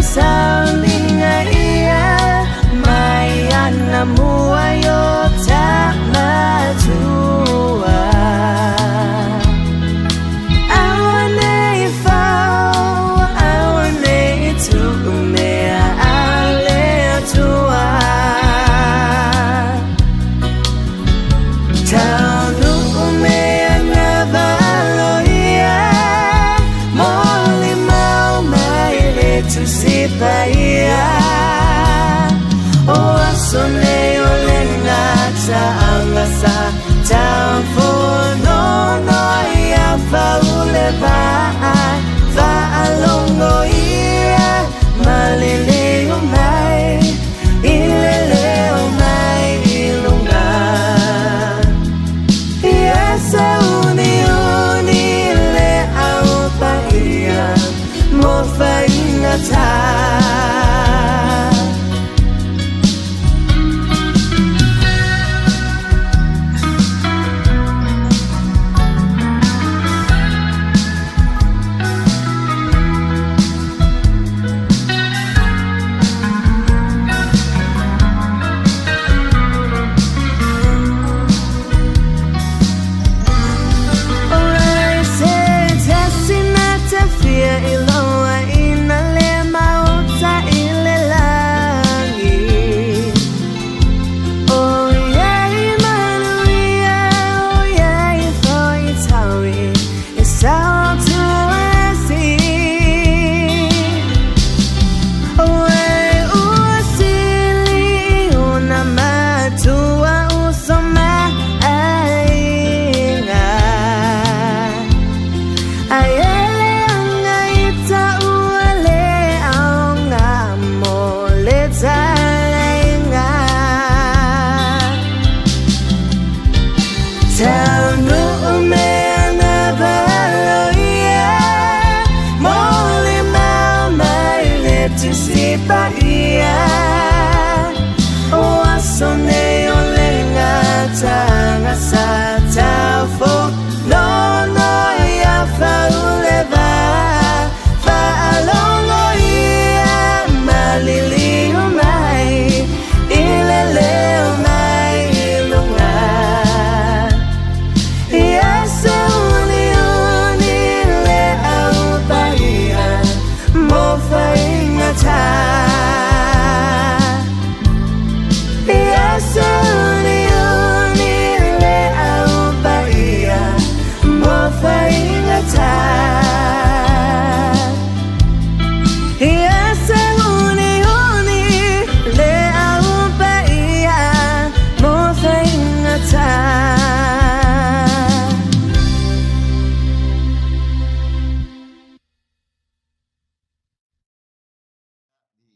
Sauliga ia mai ana mua i o tamatua. Aua nei fau, aua nei tuu mea a le Atua. Taunuu mea na valo ia, molimau mai le Tusi Paia. O aso nei o le gataaga sa taufonono ia faule vaa, faalogo ia maliliu mai i le leo mai i luga. Ia sauniuni le Au Paia mo faigata.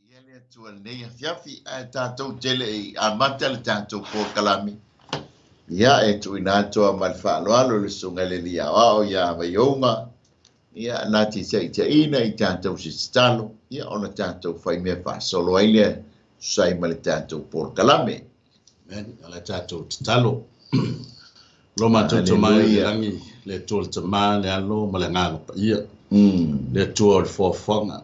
Ia le Atua lenei afiafi, ae tatou te le i amata le tatou polokalame, ia e tuuina atu lava ma le faaaloalo i le Susuga i le Alii Aoao ia Vaiouga, ia na te taitaiina i tatou se tatalo, ia ona tatou fai mea faasolo ai lea tusa ai ma le tatou polokalame. Amen. O le tatou tatalo. Lo matou Tama i le lagi, le Atua le Tama, le Alo ma le Agaga Paia. Le Atua o le foafoaga,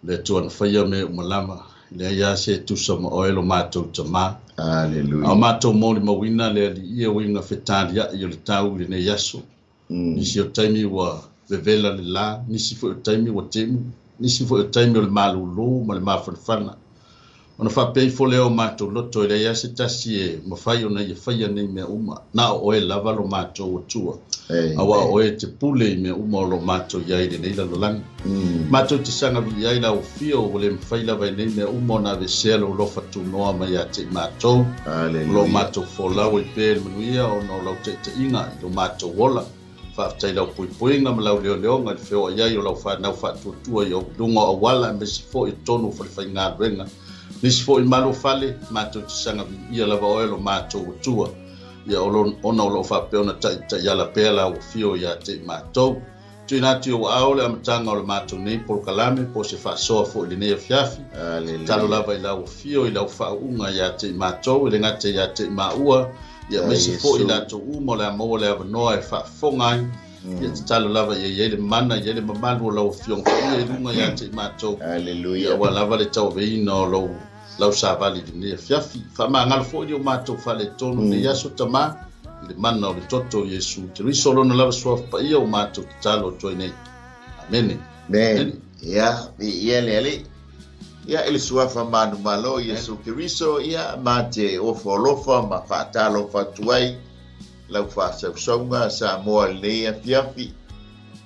le Atua na faia mea uma lava, e leai lava se tusa ma oe lo matou Tama. Hallelujah. A o matou molimauina le Alii ia uiga fetaliai o le tau i lenei aso. Nisi o taimi ua vevela le la, nisi foi o taimi ua temu, nisi foi o taimi o le malūlū ma le mafanafana. Ona faapea ifo lea o matou loto, e leai lava se tasi e mafai ona ia faia nei mea uma, na o oe lava lo matou Atua, auā o oe e te pule i mea uma o lo o matou i ai i lenei lalolagi. Matou te saga viia ai lau afio, ua le mafai lava e nei mea uma ona aveesea lou alofa tunoa mai ia te i matou. O lo o matou folau ai pea i le manuia ona o lau taitaiga i lo matou ola. Faafetai i lau poipoiga ma lau leoleoga i le feoai ai o lau fanau faatuatua i ou luga o auala aemaise foi o totonu o falefaigaluega. Nisi foi malu o fale, matou te saga viia lava oe lo matou Atua, ia ona o lo o faapea ona taitaiala pea lau afio ia te i matou. Tuuina atu i ou aao le amataga o le matou nei polokalame po o se faasoa foi i lenei afiafi. Tatalo lava i lau afio i lau faauuga ia te i matou, e le gata ia te i maua, ia aemaise foi i latou uma o le a maua le avanoa e faafofoga ai. Ia tatalo lava ia i ai le mana, ia i ai le mamalu o lau Afioga Paia i luga ia te i matou. Haleluia. Ia aua lava le tauaveina o lou lau savali i lenei afiafi. Faamagalo foi le o matou faaletonu i lenei aso, Tama, i le mana o le toto o Iesu Keriso, Lona lava Suafa Paia ua matou tatalo atu ai nei. Amene. Amen. Ia, viia le Alii. Ia, i le Suafa manumalo o Iesu Keriso, ia, ma te ofo alofa ma faatalofa atu ai lau faasausauga Samoa i lenei afiafi,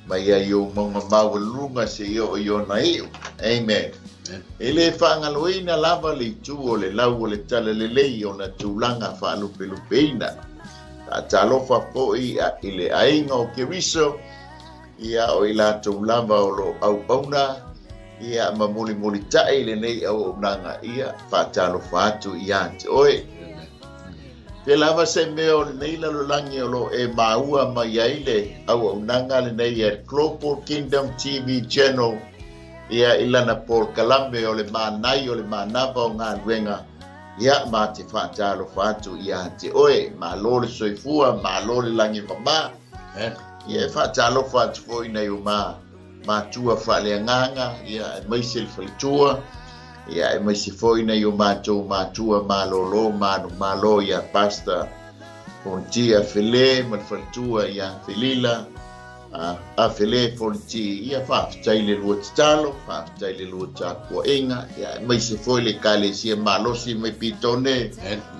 mai ai ou mauga maualuluga seia oo i ona iu. Amen. E le faagaloina lava le itu o le lau o le talalelei i ona tulaga faalupelupeina. Faatalofa foi i le aiga o Keriso, ia o i latou lava o lo o auauna, ia ma mulimulitai lenei auaunaga, ia faatalofa atu ia te oe. Pe lava se mea o lenei lalolagi o lo o e maua mai ai le auaunaga lenei a Global Kingdom TV Channel, ia i lana polokalame o le Mānai o le Manava o Galuega, ia ma te faatalofa atu ia te oe. Malo le soifua, malo le lagi mama. Ia e faatalofa atu foi nai o ma matua faaleagaga, ia aemaise le faletua, ia aemaise foi nai o matou matua malolo manumalo ia Pastor Fontia Fele ma le faletua ia Felila a Fele Fonti, ia faafetai le lua tatalo, faafetai le lua tapuaiga, ia aemaise foi le Ekalesia malosi mai Pitone,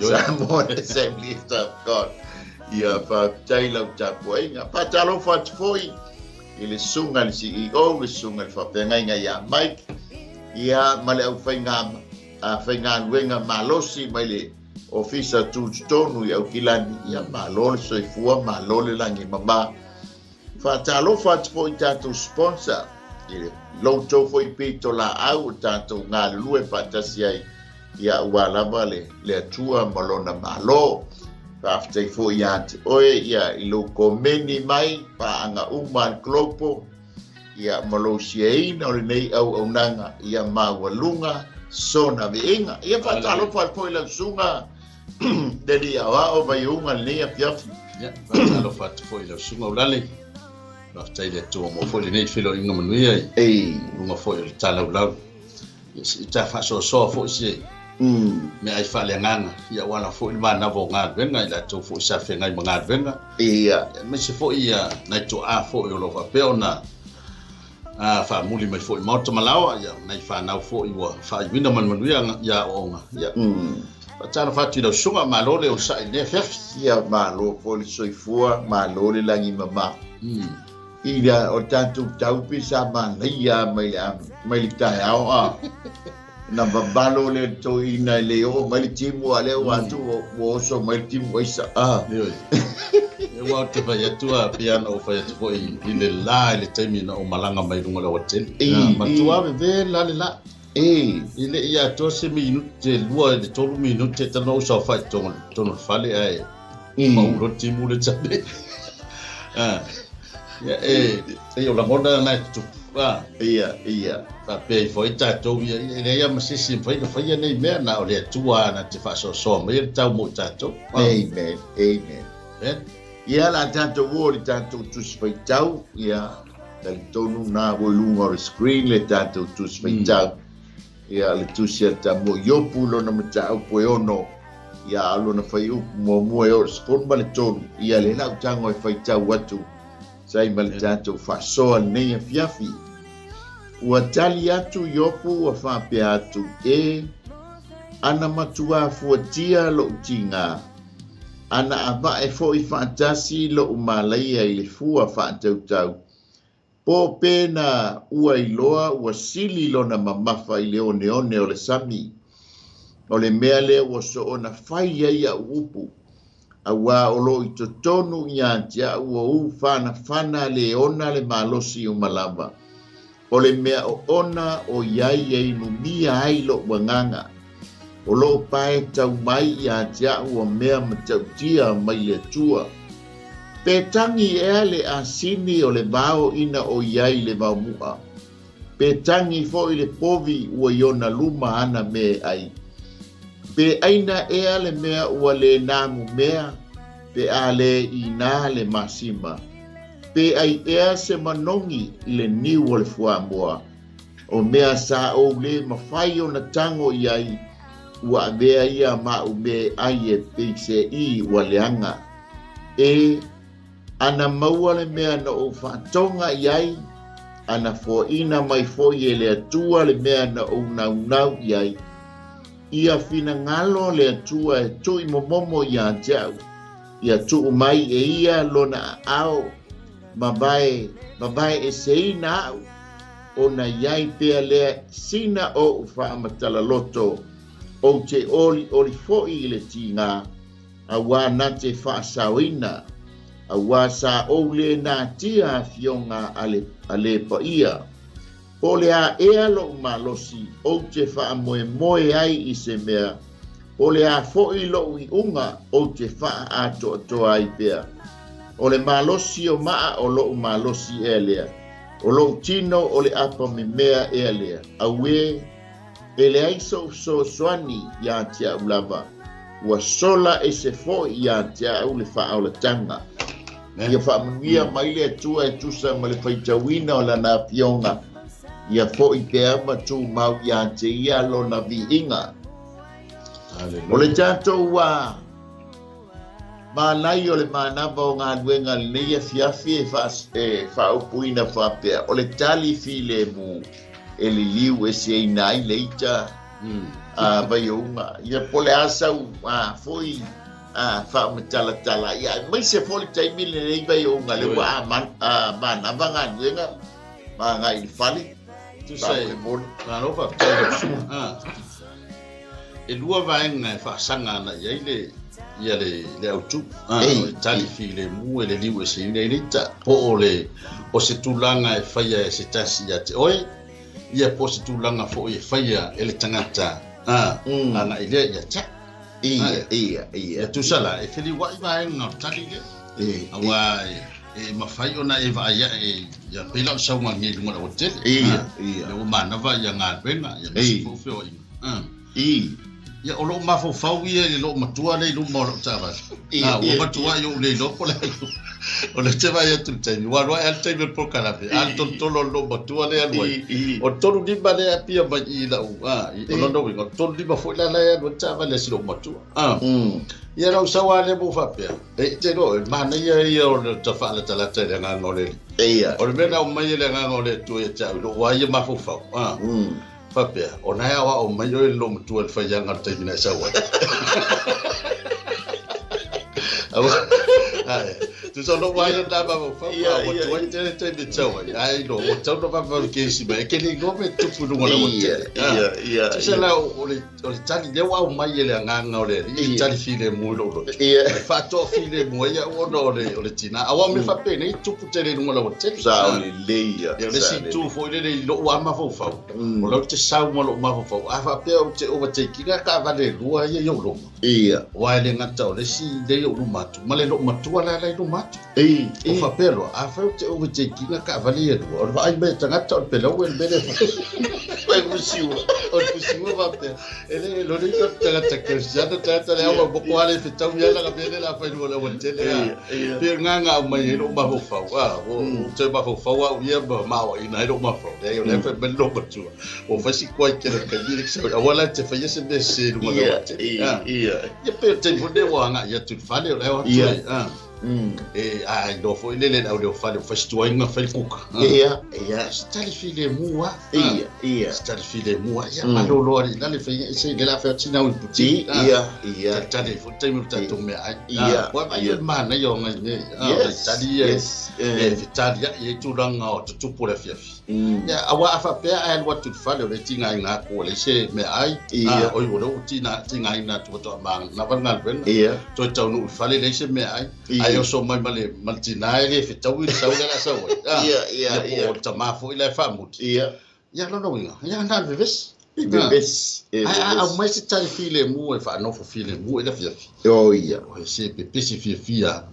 Samoa Assembly of God. Ia faafetai lau tapuaiga. Faatalofa atu foi i le susuga i le CEO, le susuga i le faafeagaiga ia Mike, ia ma le aufaigaluega malosi mai le Ofisa Tutotonu i Aukilani, ia malo le soifua, malo le lagi mama. Faatalofa atu foi i tatou sponsor, i lo outou foi pito laau o tatou galulue faatasi ai, ia aua lava le, le Atua ma lona Malo. Faafetai foi ia te oe ia i lou komeni mai paaga uma a le Global, ia ma lou siaina o lenei auaunaga ia maualuga sona viiga. Ia faatalofa atu foi i lau susuga le Alii Aoao Vaiuga lenei afiafi. Ia, faatalofa atu foi i lau susuga Ulale. Faafetai i le Atua mo foi lenei feiloaiga manuia i luga foi o le talaulau. Ia se i ta faasoasoa foi se meaai faaleagaga, ia aua foi le manava o galuega, i latou foi sa feagai ma galuega. Ia. Aemaise foi ia nai toa foi o lo o faapea ona faamuli mai foi i maota ma laoa, ia nai fanau foi ua faaiuina ma le manuia ia aoaoga. Ia. Faatalofa atu i lau susuga, malo le onosai i lenei afiafi. Ia, malo foi le soifua, malo le lagi mama. Ila o tatou tau pe sa manaia mai le mai le taeao a na vavalo le toeaina e le oo mai le timu a lea ua atu ua oso mai le timu aisa a. Ioe. Aua ou te fai atu a pei lava ona ou fai atu foi i le la i le taimi na ou malaga mai luga o le aoatele. Matua vevela le la. E le i atoa se minute, 2 i le 3 minute talu ona ou saofai i totonu o le fale ae pau loa le timu le tane. Ia, e, e o lagona na e tutupu. Ia, ia. Faapea ifo ai tatou, ia, e leai lava ma se isi e mafai ona faia nei mea, na o le Atua na te faasoasoa mai le tau mo i tatou. Amen, amen. Amen. Ia, la tatou o le tatou tusi faitau, ia, talitonu na ua i luga o le screen le tatou tusi faitau. Ia, le tusi a le tamua Iopu lona mataupu e 6, ia, a o lona fuaiupu muamua e oo i le 13, ia, lea la ou tago e faitau atu sai ma le tatou faasoa lenei afiafi. Ua tali atu Iopu ua faapea atu, E, ana matuā fuatia lo'u tigā, ana avae foi faatasi lo'u malaia i le fua faatautau, Po pe na ua iloa ua sili lona mamafa i le oneone o le sami. O le mea lea ua soona fai ai a'u upu, auā o lo o i totonu ia te a'u o u fanafana le ona le malosi uma lava. O le mea oona o iai e inumia ai lo'u agaga. O lo o pae tau mai ia te a'u o mea matautia mai le Atua. Pe tagi ea le asini o le vao ina o iai le vaomu'a? Pe tagi foi le povi ua i ona luma ana me e ai? Pe aina ea le mea ua le namu mea pe a le inā le masima? Pe ai ea se manogi i le niu o le fuamoa, o mea sa ou lē mafai ona tago i ai, ua avea ia ma au mea e ai e peiseʻī ua leaga. E, ana maua le mea na ou faatoga i ai, ana foaina mai foi e le Atua le mea na ou naunau i ai. Ia finagalo le Atua e tuuimomomo iā te au, Ia tuu mai e ia lona aao mavae, mavaeeseina au, ona iai pea lea sina oʻu faamatala-loto, ou te olioli foi i le tigā, auā na te faasaoina, auā sa ou lē natia afioga a le, a le paia. Po o le a ea loʻu malosi ou te faamoemoe ai i se mea, po o le a foi loʻu iuga ou te faaatoatoa ai pea. O le malosi o maa o loʻu malosi ea lea, o loʻu tino o le apa memea ea lea. Auē, e leai soʻu fesoasoani iā te au lava, ua sola ese foi iā te au le faaolataga. Ia faamanuia mai le Atua e tusa ma le faitauina o Lana Afioga, ia foi pea ma tumau iā te Ia Lona viiga. O le tatou a malai o le manava o galuega lenei afiafi e, fa, e faaupuina faapea, o le tali filemu e liliu eseina ai le ita a Vaiouga. Ia po le a sau a foi a faamatalatala ia aemaise foi le taimi lenei Vaiouga le ua a manava galuega ma agai i le fale. Tusa e malo faafetai lau susuga. E lua vaega e faasaga ana i ai le ia le le autu. O le tali filemu e le liu eseina ai le ita. Po o le o se tulaga e faia e se tasi ia te oe, ia po o se tulaga foi e faia e le tagata agai lea ia te au. Ia, ia, ia. Ia tusa la, e feliuai vaega o le tali lea. Aua e mafai ona e vaai ae ia pei la o le sauga nei i luga o le aualatele. Ia, ia. Lea ua manava ia galuega, ia aemaise foi o feoaiga. Ia, o lou mafaufau ia i lou matua lea i luma o lau taavale. Ia, Ua matuai ou le iloa po o le a. O lea ou te vaai atu i le taimi, ua alu ae lava le taimi o le polokalame, a o le tolotolo o lou matua lea e alu ai. O le 35 lea e apia mai i lau, o lona uiga, o le 35 foi la la e alu ai le taavale a si lou matua. Ia na ou sau lava lea ma ou faapea, e te iloa oe, manaia ia o le tafaalatalata i le agaga o le Alii. O le mea na aumai e le agaga o le Atua ia te au i lou lava ia mafaufau, Faapea, o na e aoao mai oe le loomatua i le faiaga o le taimi na e sau ai. Ae, tusa o lou aia na mafaufau, a ua tuai tele taimi e sau ai. Ae iloa, ua tatau ona vavevave kesi mai, e ke le iloa mea e tupu i luga o le aualatele. Tusa la o le tali lea ua aumai e le agaga o le Alii, le tali filemu i lou loto. E faatoafilemu ai au ona o le tina. Aua o mea faapenei e tupu tele i luga o le aualatele. Sao lelei ia. Ia, o le isi itu foi lele i lou lava mafaufau, o la ou te sau ma lou mafaufau, a faapea ou te overtake ina taavale e lua ia i ou luma. Ia. Aua e le gata o le isi lea i ou luma atu, ma le loomatua la la i luma atu. O faapea loa, afai ou te overtake ina taavale ia e lua, o le vaai mai a tagata o le pelau e le mea lea e fai. Fai fusiua. O le fusiua faapea. E le lo le ito tagata kerisiano tagata le awa moko ale fetau ia la mea le la fai lua le awa tele a. Pe nganga au mai ai lou mafaufau a o te mafaufau au ia ma maoa ina ai lou mafaufau. Leai o lea fai mai le loomatua. Ua fai si kuai tele o taimi le sau aua la te faia se mea sese i luga o le awa tele. Ia pe o le taimi foi lenei ua agai atu i le fale o le ao atu ai. E a iloa foi lele le au leo fale ua fai si tuaiga fai le kuka. Ia, ia. Se tali filemu lava. Ia, ia. Se tali filemu lava. Ia malolo alii la le faiga ese le la fai atu sina au i puti. Ia, ia. Talitali ai foi le taimi o le tatou meaai. Ia. Ua vaai le manaia o ngai mea ia. Talitali ia e fetaliai ai tulaga o tutupu o le afiafi. Ia, aua a faapea ae alu atu i le fale o lea e tigaina atu ua leai se meaai, oi o lea ua tigaina atu faatoa manava le galuega, toe taunuu i le fale leai se meaai, ae oso mai ma le tina e le fetaui le sau lea o le a sau ai, ia po o le tama foi la e faamuli. Ia, lona uiga, ia na o le vevesi. Vevesi. Ae a aumai se tali filemu e faanofo filemu ai le afiafi. Oh ia. O se pepesi fiafia.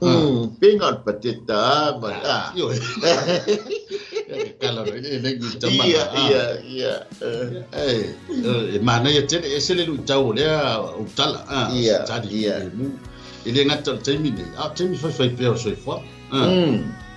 Pe na o le pateta ma a. Ioe. Ia ke kala loa i le lengi tama. Ia, ia, ia. E, e manaia tele, e ese le luitau o lea utala. Ia, tali ia. filemu. E le gata o le taimi nei, a o taimi faifai pea o le soifuaga.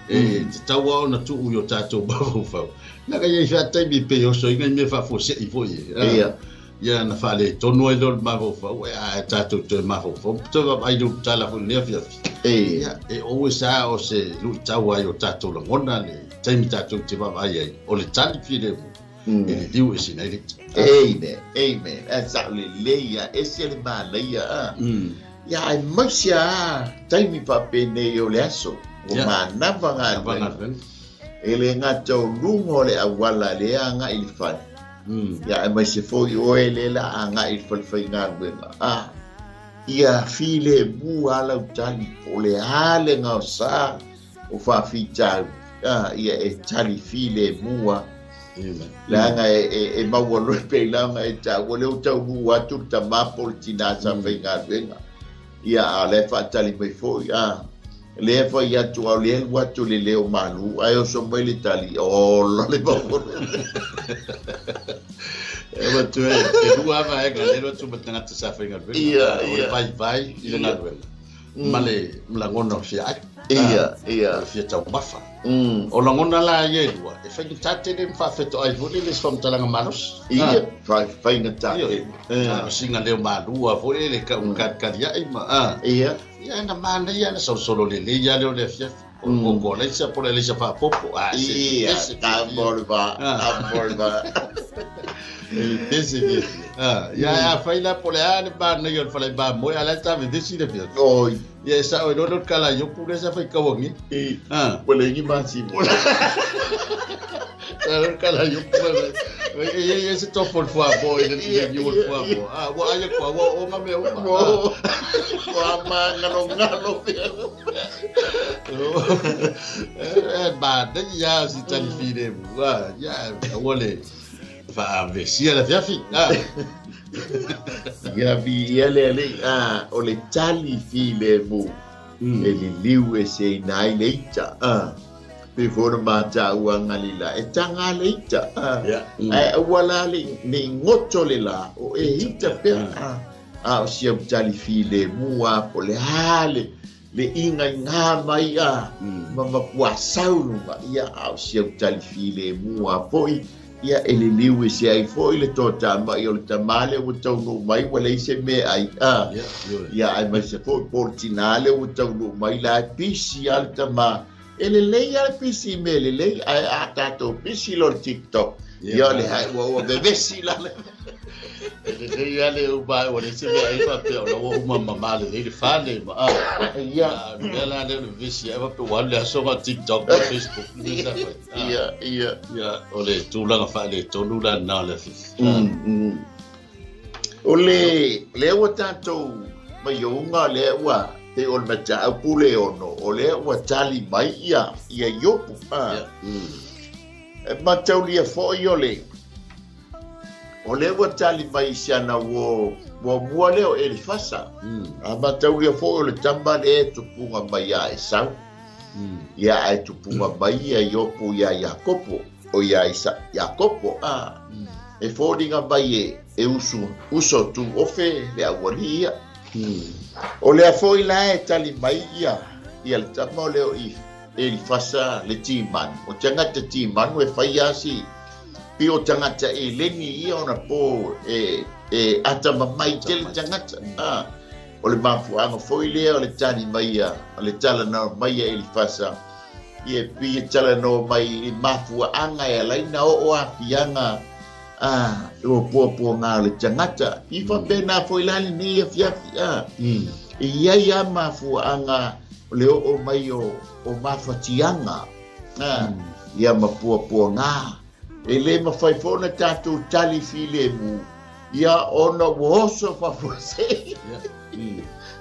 E tatau lava ona tuu i o tatou mafaufau. Leaga e i ai lava taimi e pei e oso ai nai mea faafuasei foi e. Ia. Ia ona faaletonu ai lea o le mafaufau, ae tatou toe mafaufau ma toe vaavaai i le ulutala foi i lenei afiafi. Ia, e always lava o se luitau lava i o tatou lagona le taimi tatou te vaavaai ai, o le tali filemu e liliu ese ai le ita. Amen, amen. Ae sao lelei lava, ese le manaia a. Ia, aemaise lava taimi faapenei o le aso, ua manava galuega. E le gata o luga o le auala lea agai i le fale, ia aemaise foi oe lea la agai i le fale faigaluega. A, ia filemu lava lau tali, po o le a le gaosa o faafitauli, a, ia e tali filemu lava. Leaga e maua loa pei la ona e taua lea ua taunuu atu le tama po o le tina sa faigaluega. Ia, a o la e faatali mai foi, a, lea e fai atu, a o lea e alu atu le leo malu, ae oso mai le tali, ola le maualuga. E avatu e, e lua lava vaega lea e alu atu ma tagata sa faigaluega. O le vaivai i le galuega ma le lagona o le fia ai. Ia, ia. O le fia taumafa. O lagona la ia e lua, e faigata tele ma faafetoai foi lele i se faamatalaga malosi. Ia, faigata tele. Ioe, o sina leo malua foi lele kalikaliai ma, Ia. Ia na manaia na solosolo lelei lava lea o le afiafi. O le koko alaisa po o le alaisa faaopoopo. Ah, se Ia, pese ka fiafia. mo le va, ka mo le va. E pese fiafia. Ah, ia afai la po o le a le manaia o le fale mamoe, a o la e tavevesi le afiafi. Oi. Ia e sao ai loa lea o le kalaiopu lea sa fai kauagi. Ah. Ua leai ni masima. Sa le kalaiopu e i ai se tofu o le fuamoa i le niu o le fuamoa. Ah, ua ai atu ua oo nga mea uma. Ua magalogalo mea uma. E manaia si tali filemu. Ah, ia, aua le faavesia le afiafi. Ah. Ia viia le Alii, ah, o le tali filemu e liliu eseina ai le ita. Ah. Pei foi ona mataua Galila, e taga le ita. Ah. Ae aua la ne i goto le la, o e ita pea. Ah. A o si au tali filemu a po o le a le le igaiga mai a ma matua sau luga, ia, a o si au tali filemu a foi, ia, e liliu ese ai foi le toatamai o le tama lea ua taunuu mai ua leai se mea ai, a, ia, aemaise foi po o le tinā lea ua taunuu mai la e pisi lava le tama. E lelei lava le pisi i mea lelei, ae a tatou pisi loa i le TikTok, ia o le hae ua ua vevesi la le. E lelei lava le uma ua leai se mea ai faapea o la ua uma mama lelei le fale ma a. Ia. A o le mea la lea o le vevesi ae faapea ua alu le aso na o TikTok ma Facebook le mea sa fai. Ia, ia. Ia, o le tulaga faaletonu la lena o le afiafi. O le, lea ua tatou maiouga lea ua, pei o le mataupu le ono, o lea ua tali mai ia, ia Iopu. Yeah. E mataulia foi o le, o lea ua tali mai i si ana uo muamua lea o Elifasa. A mataulia foi o le tama lea e tupuga mai ia Esau. Ia ae tupuga mai ia Iopu iā Iakopo, o ia Isa, Iakopo, a. E foliga mai e, e usu, uso tu ofe le aualii ia. O lea foi la e tali mai ia, ia le tama o lea o i, Elifasa le Timanu. O tagata Timanu e fai lava si pei o tagata eleni ia ona po e, e atamamai tele tagata. A. O le mafuaaga foi lea o le tali mai a, o le talanoa mai a Elifasa, ia e pei e talanoa mai i mafuaaga e ala ai ona oo aafiaga a ua puapuaga o le tagata. I faapena foi la lenei afiafi, a, e i ai lava mafuaaga o le oo mai o, o mafatiaga, a, ia ma puapuaga. E le mafai foi ona tatou tali filemu Ia ona ua oso faafuasei.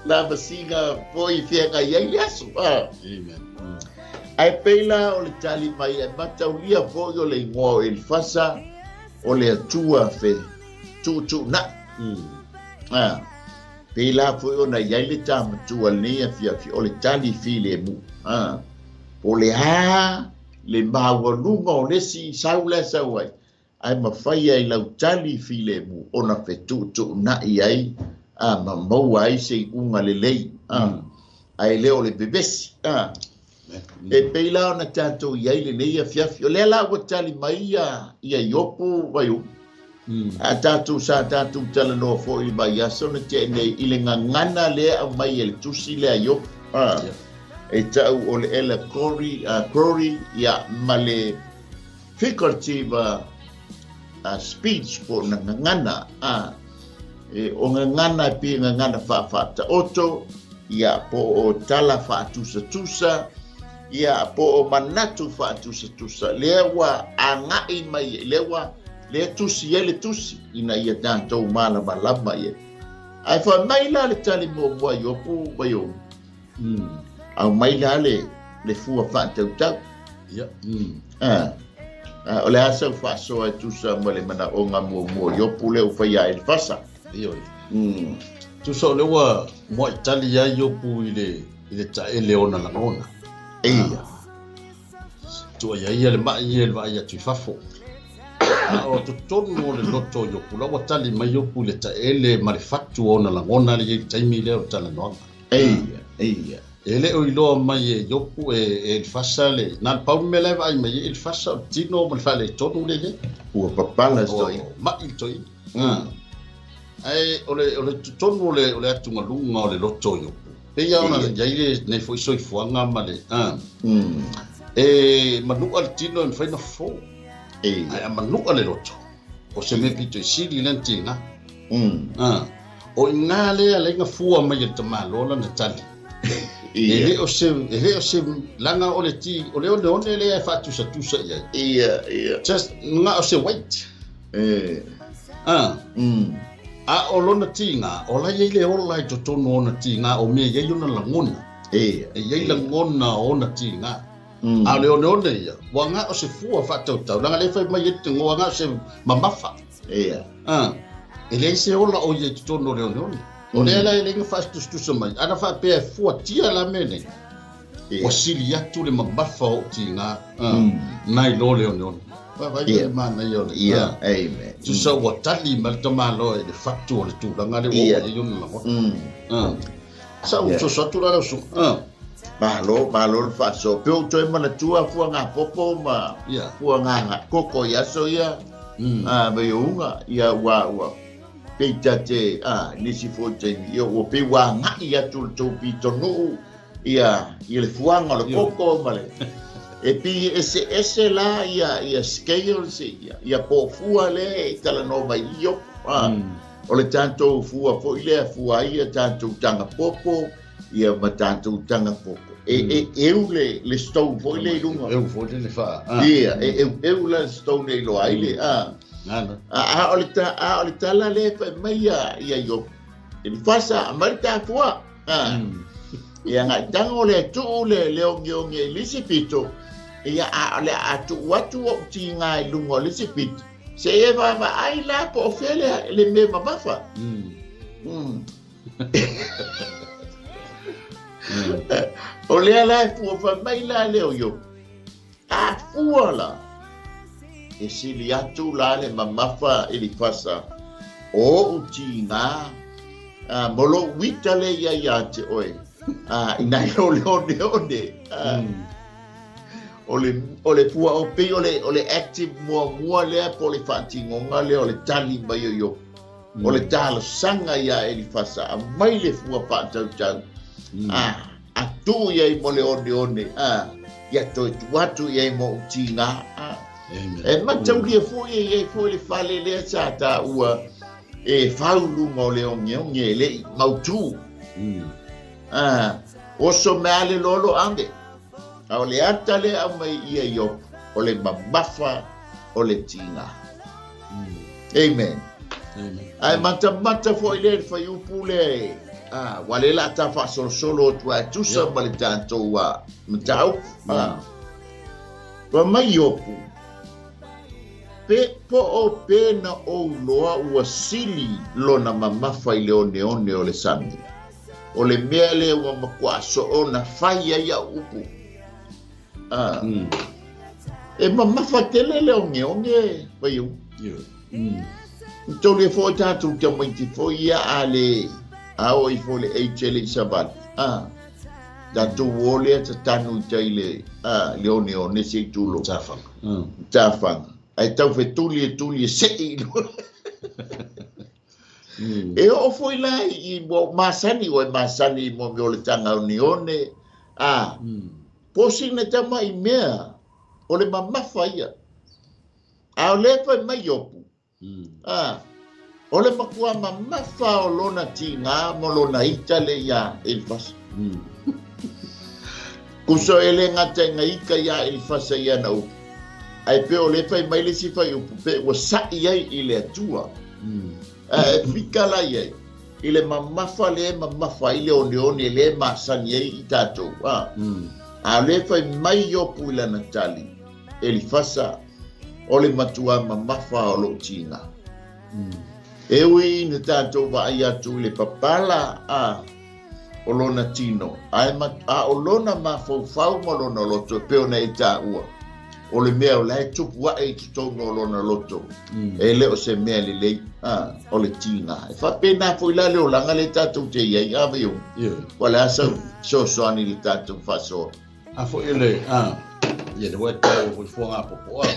La masiga foi i feagai ai le aso. Amen. Ae pei la o le tali mai e mataulia foi o le igoa o Elifasa o le Atua fe tuutuunai. Pei la foi ona i ai le tā matua lenei afiafi o le tali filemu. Po o le a le maualuga o le isi sau la e sau ai, ae mafai ai lau tali filemu ona fetuutuunai ai a ma maua ai se iuga lelei a, ae le o le vevesi a. E pei la ona tatou i ai lenei afiafi. O lea la ua tali mai ia, ia Iopu Vaiulu. A tatou sa tatou talanoa foi i le vaiaso na tea nei i le gagana lea e aumai e le tusi lea a Iopu. E tau o le allegory, uh, ia, ma le figurative speech po o na gagana. E, o gagana e pei gagana faafaataoto, ia, po o tala faatusatusa, ia, po o manatu faatusatusa. Lea ua agai mai, lea ua lea tusi ai le tusi ina ia tatou malamalama i ai. Ae fai mai la le tali muamua Iopu Vaiulu. Aumai la le, le fua faatautau. Ia. Ah. Ah, o le a sau faasoa e tusa ma le manaoga muamua o Iopu lea ua faia e Elifasa. Ioe. Tusa o lea ua muai tali ai Iopu i le, i le taele o ona lagona. Ia. Tuuaia ia le mai ia i le vaai atu i fafo. A o totonu o le loto o Iopu, la ua tali mai Iopu i le taele ma le fatu o ona lagona lea i le taimi lea o le talanoaga. Eia, eia. E le o iloa mai e Iopu e Elifasa le, na o le pau le mea la e vaai mai ai Elifasa o le tino ma le faaletonu lea i ai. Ua papala si toeaina. Ua mai le toeaina. Ae o le, o le totonu o le, o le atugaluga o le loto o Iopu, pei lava ona i ai lenei foi soifuaga ma le, e manua le tino e mafai ona fofo, ae a manua le loto, o se mea pito i sili lea na tiga. O i ina lea la na fua mai e le tamaloa lana tali. E le o se, e le o se, leaga o le ti, o le oneone lea e faatusatusa i ai. Ia, ia. Just, na o se weight. E. A o lona tiga, o la e i ai le ola i totonu o ona tiga, o mea e i ai ona lagona. E. E i ai lagona o ona tiga. A o le oneone ia, ua na o se fua faatautau, leaga lea e fai mai ai le tegoa, na o se mamafa. Ia. E leai se ola o i ai i totonu o le oneone. O lea la e leai na faatusatusa mai, ana faapea e fuatia la mea nei, ua sili atu le mamafa o ou tiga nai lo le oneone. Vaavaai le manaia o le. Ia, amen. Tusa ua tali mai le tamaloa i le fatu o le tulaga lea ua oo i ai ona lagona. Sa ou soso atu la lau susuga. Malo, malo le faasoa. Pe ou toe manatua fuaga popo ma fuaga koko i aso ia, Vaiouga, ia ua, ua pei ta te, nisi foi taimi, ia ua pei ua agai atu le tou pitonuu, ia, i le fuaga o le koko ma le, e pei e eseese la ia, ia scales, ia, ia pofua lea e talanoa mai i Iopu, O le tatou fua foi lea fua ai ia tatou taga popo ia ma tatou taga koko. E e eu le le stone foi lea i luga. Eu foi le fa. Ia, e eu eu la le stone e iloa ai le a. Nana. A o le ta a o le tala lea e fai mai ia ia Iopu. Elifasa, aumai le ta fua. Ia ngai tago le tuu le le ongeonge i le isi pito. Ia a o le a tuu atu ou tiga i luga o le isi pito. Se e vaavaai la po o fea le, le mea mamafa. O lea la e fua fai mai la lea o Iopu. A fua la, e sili atu la le mamafa Elifasa o ou tiga mo lou uita lea i ai ia te oe, i nai lo le oneone. O le, o le fua o pei o le, o le active muamua lea po o le faatinoga lea o le tali mai o Iopu. O le talosaga iā Elifasa, aumai le fua faatautau, a, a tuu i ai mo le oneone, a, ia toe tuu atu i ai mo ou tiga. A. E mataulia foi e i ai foi le fale lea sa taua e fau luga o le ogeoge e le i mautū. A, oso mai lava le lolo ave. A o le ata lea e aumai ia Iopu, o le mamafa o le tiga. Amen. Ae matamata foi lea i le fuaiupu lea, aua lea o le a ta faasolosolo atu ai e tusa ma le tatou mataupu. Fai mai Iopu, Pe po o pe na ou loa ua sili lona mamafa i le oneone o le sami. O le mea lea ua matua soo na fai ai au upu. E mamafa tele le ogeoge, Vaiulu. Tolu e foi tatou tamaiti foi ia a le a oo ifo le age e le i savali. Tatou o lea tatanu i tai le, a, le oneone se i tulou. Tafaga. Tafaga. Ae tau fetuli e tuli e sei i luga. E oo foi la i mo masani o e masani i mo mea o le taga oneone, a, posi na tama i mea o le mamafa ia. A o lea fai mai Iopu, a, o le matua mamafa o lona tiga ma lona ita le iā Elifasa. Kuso e le gata i ika iā Elifasa i ana upu, ae pe o le fai mai le isi fuaiupu, pe ua sa'i ai i le Atua. Ae fika la i ai, i le mamafa lea e mamafa ai le oneone lea e masani ai i tatou. A, a o lea fai mai Iopu i lana tali, Elifasa, o le matua mamafa o lou tiga. E ui ina tatou vaai atu i le papala a o lona tino, ae ma, a o lona mafaufau ma lona loto e pei ona e taua, o le mea o la e tupu ae i totonu o lona loto, e le o se mea lelei, a, o le tiga. E faapena foi la le olaga lea tatou te i ai, a Vaiuga? Ua le a sau fesoasoani i le tatou faasoa? A foi le, a, ia le ua tau foi fuaga popoa.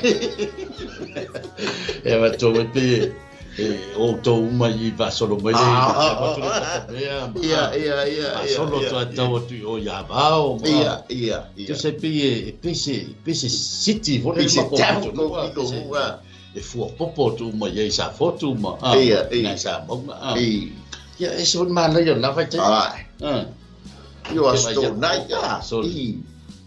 E va tau e pe, e o tau uma i faasolo mai le atu le patamea ma Ia, ia, ia, ia. faasolo atu a tau atu i o ia vao ma Ia, ia, ia. Tu se pe e pe se pe se city foi Pe le se ma tau ko ko tu pito hua. e fua popo tu uma i sa fotu ma a Ia, ia. na sa maunga a I. ia e se mana ia na vai te Ai. a Io a sto nai a. Sorry. I.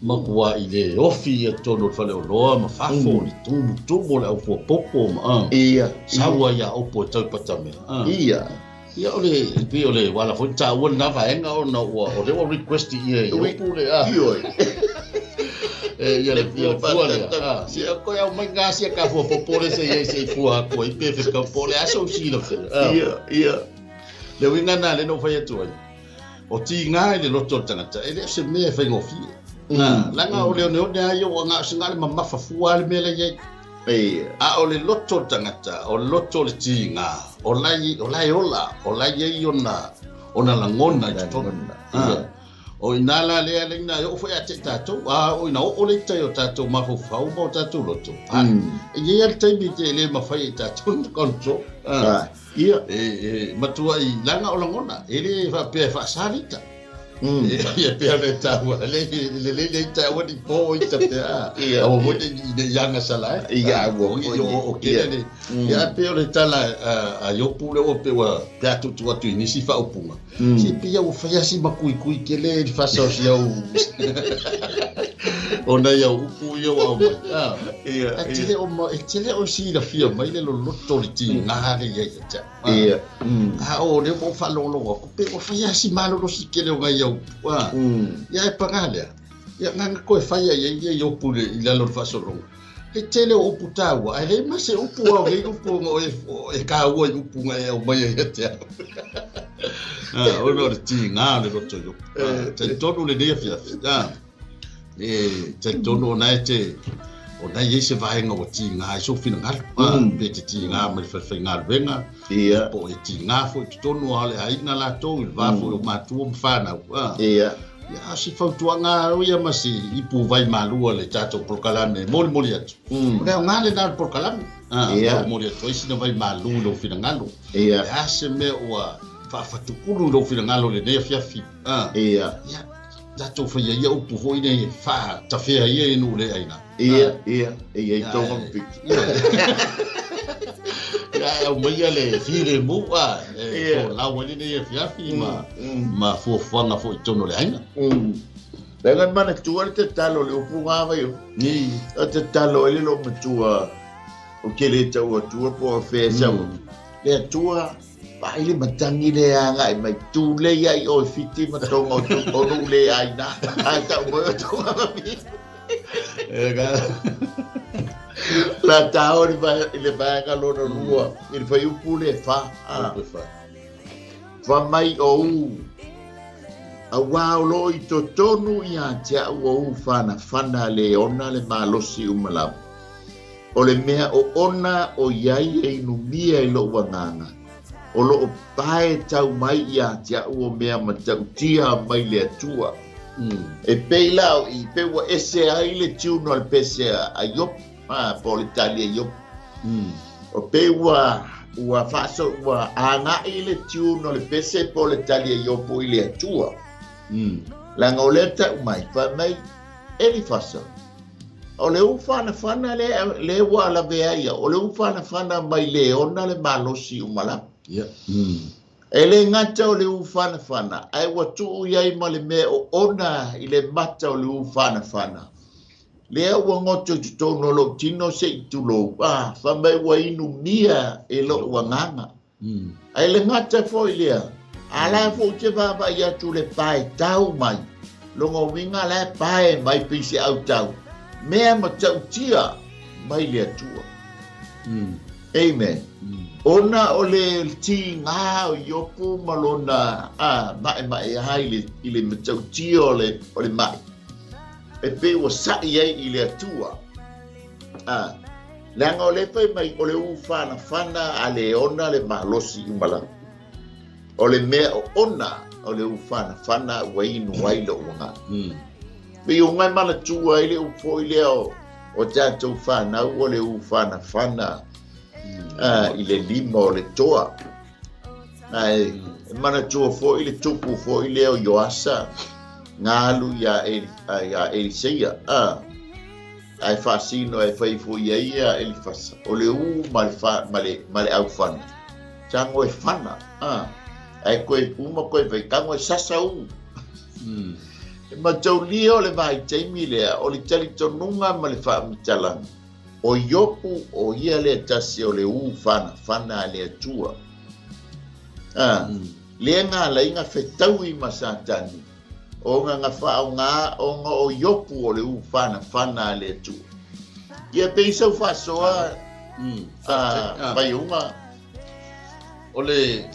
Makua i le ofi ia totonu o le faleoloa ma fafo le tumutumu o le au fuapopo ma a Ia. saua ia opo e taupatamea a Ia. ia o le pei o le wala foi taua lena vaega ona ua o lea ua request ia i opo le a Ioe. e ia le ia le fua lea a se o koe au mai ngasia ka fuapopo le se ia se i fua atu ai pe feka po le aso sila fe a Ia, ia. Le uiga na le no fai atu ai o tiga i le loto o le tagata e le o se mea e faigofie. Na, laga o le oneone a ia ua ngā o se ngā le mamafa fua le mea le iai. Ia. A o le loto o le tagata, o le loto o le tiga, o lai, o lai ola, o lai ai ona, ona lagona i totonu. Ia. O ina la lea le ina e oo foi a te tātou, a o ina oo le tai o tātou mafaufau ma o tātou loto. A, e iai a le taimi te le mawhai e tātou na control. A, Ah, ia. e, e, matua i langa o lagona, e le whapea e whaasalita. E, ia pea le taua, le le le le taua ni po i ta pea. Ia. A o mo i le yanga sala. Ia, ua o foi. o o ke Ia. le. Ia pea o le tala a Iopu le o pe ua te atu tu atu i nisi whaopunga. Si pia ua whai asi makui kui ke le i whasa o si au. O nei au upu i au au mai. Ah. Ia, E tele o ma, e tele o si la fia mai le loloto le ti ngā le ia ia te. Ah. Ia. A o le mo whalongolongo aku pe o whai asi malolo si kele o ngai au. Ah. Ia e panga lea. Ia nganga koe whai ai ia i opu le i lalo le whasolongo. He tele o upu tāua. Ai le ma se upu au le upu o e, o e kāua i upu ngai au mai ai te au. Ah, o no le ti ngā le roto i upu. Ah, te tonu le nea fiafi. Ah. E te tonu o nai te o nai ei se vaenga o ti ngā i so whina ngalu. Ah, pe te ti ngā mai whai ngā luenga. Ia. Po e ti ngā fo i te tonu a le ainga la tō i le vāfo o mātua ma whānau. Ah. Ia. Ia, si fautuaga o ia ma si ipu vai malua le tātou polokalame, moli moli atu. O lea o ngā le nā le polokalame. Ah, Ia. moli atu ai sina vai malu lo finangalo. Ia. E a se mea ua whaafatukulu lo finangalo le nea fiafi. Ah. Ia. Ia, tātou whaia ia upu hoi nei wha tawhea ia e nū le aina. Ia, ia. Ia i tō Ia, mapiki. Ia, au mai ia le whire mu, a, e, Ia. ko lau ai nei e fiafi ma, ma fuafuaga foi i tonu o le aiga. Lenga mana tua le te talo le upu ngā vai o. Ni. O te talo ele lo matua o ke le tau atua po o whea sau. Le atua, pai le matangi le anga i mai tū le ia i o whiti matonga o tu o nu le ai nā. Ai tau moe o tonga mami. E ka. La tau i le vaega lona lua. I le whai upu le wha. Ah. Upu e wha. Wha mai o u. A wā o lo i totonu i a te au o u whana whana le ona le malosi umalau. O le mea o ona o iai e inumia i lo wanganga. O lo o pae tau mai i a te au o mea matautia mai le atua. E pei la o i pe ua ese ai le tune o le pese a Iopu, po o le tali a Iopu. O pei ua ua faaso ua agai le tune o le pese po o le tali a Iopu i le Atua. Leaga o lea tau mai, fai mai, Elifasa, o le ufanafana lea lea ua lavea ai au, o le ufanafana mai le ona le malosi uma lava. E le gata o le ufanafana, ae ua tuu i ai ma le mea oona i le mata o le ufanafana. Lea ua goto i totonu o lou tino se i tulou, a, fai mai ua inumia e lou agaga. Ae le gata foi lea, a la foi ou te vaavaai atu le pae tau mai, lona uiga la e pae mai pei se autau, mea matautia mai le Atua. Amen. Ona o le tiga o Iopu ma lona maemaea i le matautia o le mai, e pei ua sa'i ai i le Atua. Leaga o lea fai mai o le ufanafana a le ona le malosi uma lava. O le mea oona o le ufanafana ua inu ai lou agaga. Pei o ngai manatua ai le upu foi lea o tatou fanau o le ufanafana i le lima o le toa. Ae manatua foi le tupu foi lea o Ioasa na alu ia Eliseia. Ae faasino e fai foi i ai ia Elifasa, o le u ma le, fa, ma le, ma le aufana, tago e fana, a, ae koe uma koe fai, tago e sasa u. E mataulia o le vaitaimi lea, o le talitonuga ma le faamatalaga, o Iopu o ia lea tasi o le u fanafana a le Atua. A, lea na ala ai na fetaui ma Satani, Ona na faaaoga ona o Iopu o le ufanafana a le Atua. Ia pei sau faasoa Vaiuga. O le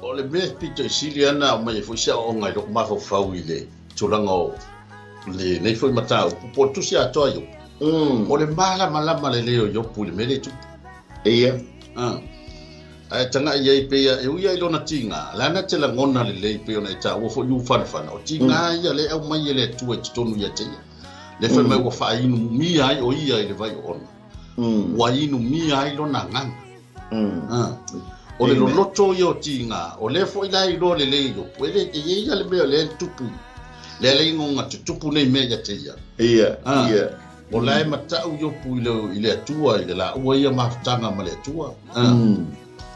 o le mea pito i sili ana aumai ai foi se aoaoga i lou mafaufau i le tulaga o lenei foi mataupu po o le tusi atoa a Iopu. O le malamalama lelei o Iopu i le mea lea e tupu. Ia. Ae tagai i ai pei e ui lava i lona tiga, lana te lagona lelei pei ona e taua foi i ufanafana, o tiga ia lea e aumai e le Atua i totonu ia te ia. Lea fai mai ua faainumia ai o ia i le vai oona. Ua inumia ai lona agaga. O le loloto ia o tiga, o lea foi la e iloa lelei e Iopu, e le, e i ai lava le mea o lea e tupu, lea le igoga tutupu nei mea ia te ia. Ia, ia. O la e matau Iopu i le Atua, i le laua ia mafutaga ma le Atua.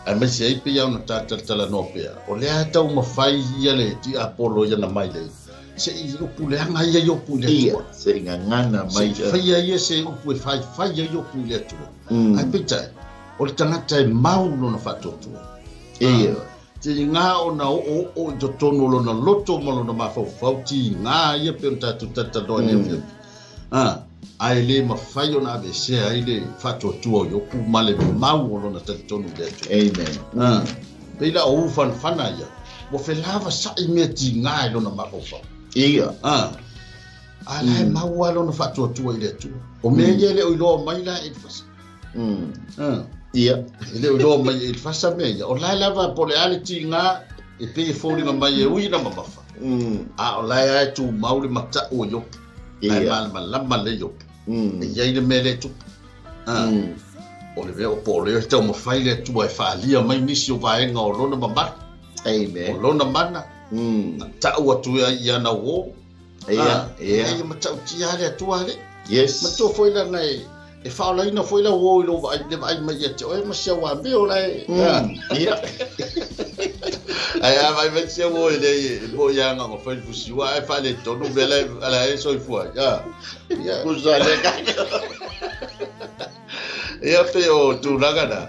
Aemaise ai pei ona ta talatalanoa pea, o lea e taumafai ia le tiapolo ia na mai lei, se i upu leaga ia Iopu i le Atua. Ia, se i gagana mai. Se i faia ia se upu e faifai ai Iopu i le Atua. Ae peitai, o le tagata e mau lona faatuatua. Ia. Tiga ona oooo i totonu o lona loto ma lona mafaufau, tiga ia pei ona tatou talatalanoa i lenei afiafi. A, ae le mafai ona aveesea ai le faatuatua o Iopu ma le mau o lona talitonu i le Atua. Amen. A, pei la o ufanafana ia, ua felavasaʻi mea tiga i lona mafaufau. Ia. A, a la e mau lava lona faatuatua i le Atua. O mea ia e le o iloa mai la e Elifasa. Ia. E le o iloa mai e Elifasa mea ia. O la e lava po o le a le tiga e pei e foliga mai e ui na mamafa. A o la e lava e tumau le matau o Iopu. Ae malamalama lelei Iopu. E i ai le mea lea e tupu. O le mea o po o lea e taumafai le Atua e faaalia mai nisi o vaega o lona mamalu. Amen. O lona mana. Na tau atu ai i ana uō. Ia, ia. E matautia lava le Atua alii. Yes. Matua foi leaga e e faaolaina foi lau uō i lou vaai, le vaai mai ia te oe ma si au amio la e. Ia. Ae a vaai mai si au uō e leai e moni lava na ona fai le fusiua ae faaletonu mea la la e soifua ai. Ia. Kusa le ka. Ia pei o tulaga na,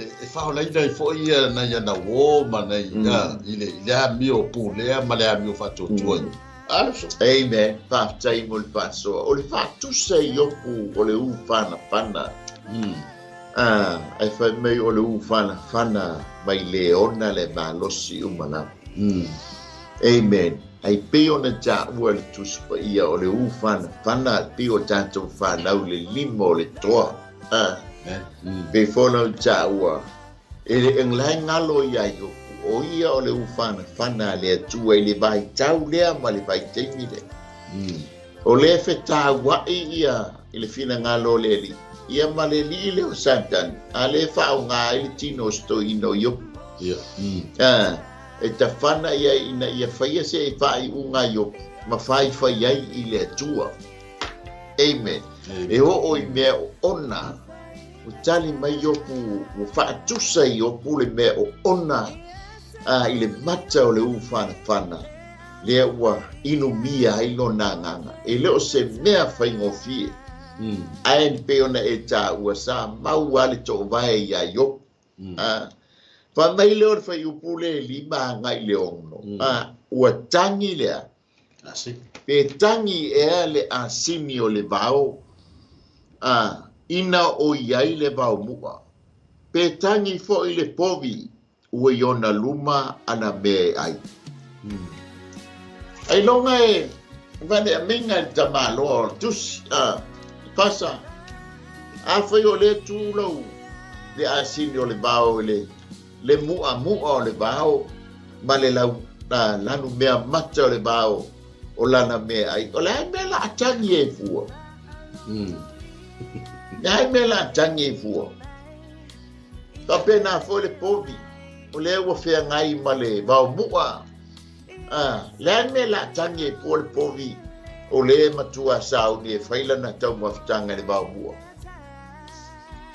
e faaolaina ai foi ia nai ana uō ma nai i le i le amio pulea ma le amio faatuatua. Aluso. Amen. Faafetai mo le faasoa. O le faatusa i Iopu o le ufanafana. Ae fai mai o le ufanafana mai le ona le malosi uma lava. Amen. Ae pei ona taua le Tusi Paia o le ufanafana pei o tatou fanau le lima o le toa. Pei foi ona taua E le lae galo ia Iopu, o ia o le ufanafana a le Atua i le vaitau lea ma le vaitaimi lea. O lea e fetauaʻi ia i le finagalo o le Alii, ia ma le alii lea o Satani, a lea e faaaoga ai le tino o se toeaina o Iopu. E tafana ia ina ia faia se faaiuga a Iopu ma faifai ai i le Atua. Amen. E oo i mea oona, ua tali mai Iopu, ua faatusa i Iopu le mea oona i le mata o le ufanafana, lea ua inumia ai lona agaga. E le o se mea faigofie, ae pei ona e taua, sa mau lava le toovae iā Iopu. Fai mai lea o le fuaiupu lea e 5 agai i le 6, ua tagi lea, pe tagi ea le asini o le vao, ina o i ai le vaomu'a, pe tagi foi le povi ua i ona luma ana mea e ai. Ailoga e valeamega i le tamaloa o le tusi, a, pasa, afai o lea tu lau le asini o le vao i le le mu'amu'a o le vao ma le lau lanu mea mata o le vao o lana mea ai, o le a mea la a tagi e fua? Le a mea la a tagi e fua? Faapena foi le povi, o lea ua feagai ma le vaomu'a. Le a le mea la tagi ai fua le povi, o lea e matua sauni e fai lana taumafataga i le vaomu'a.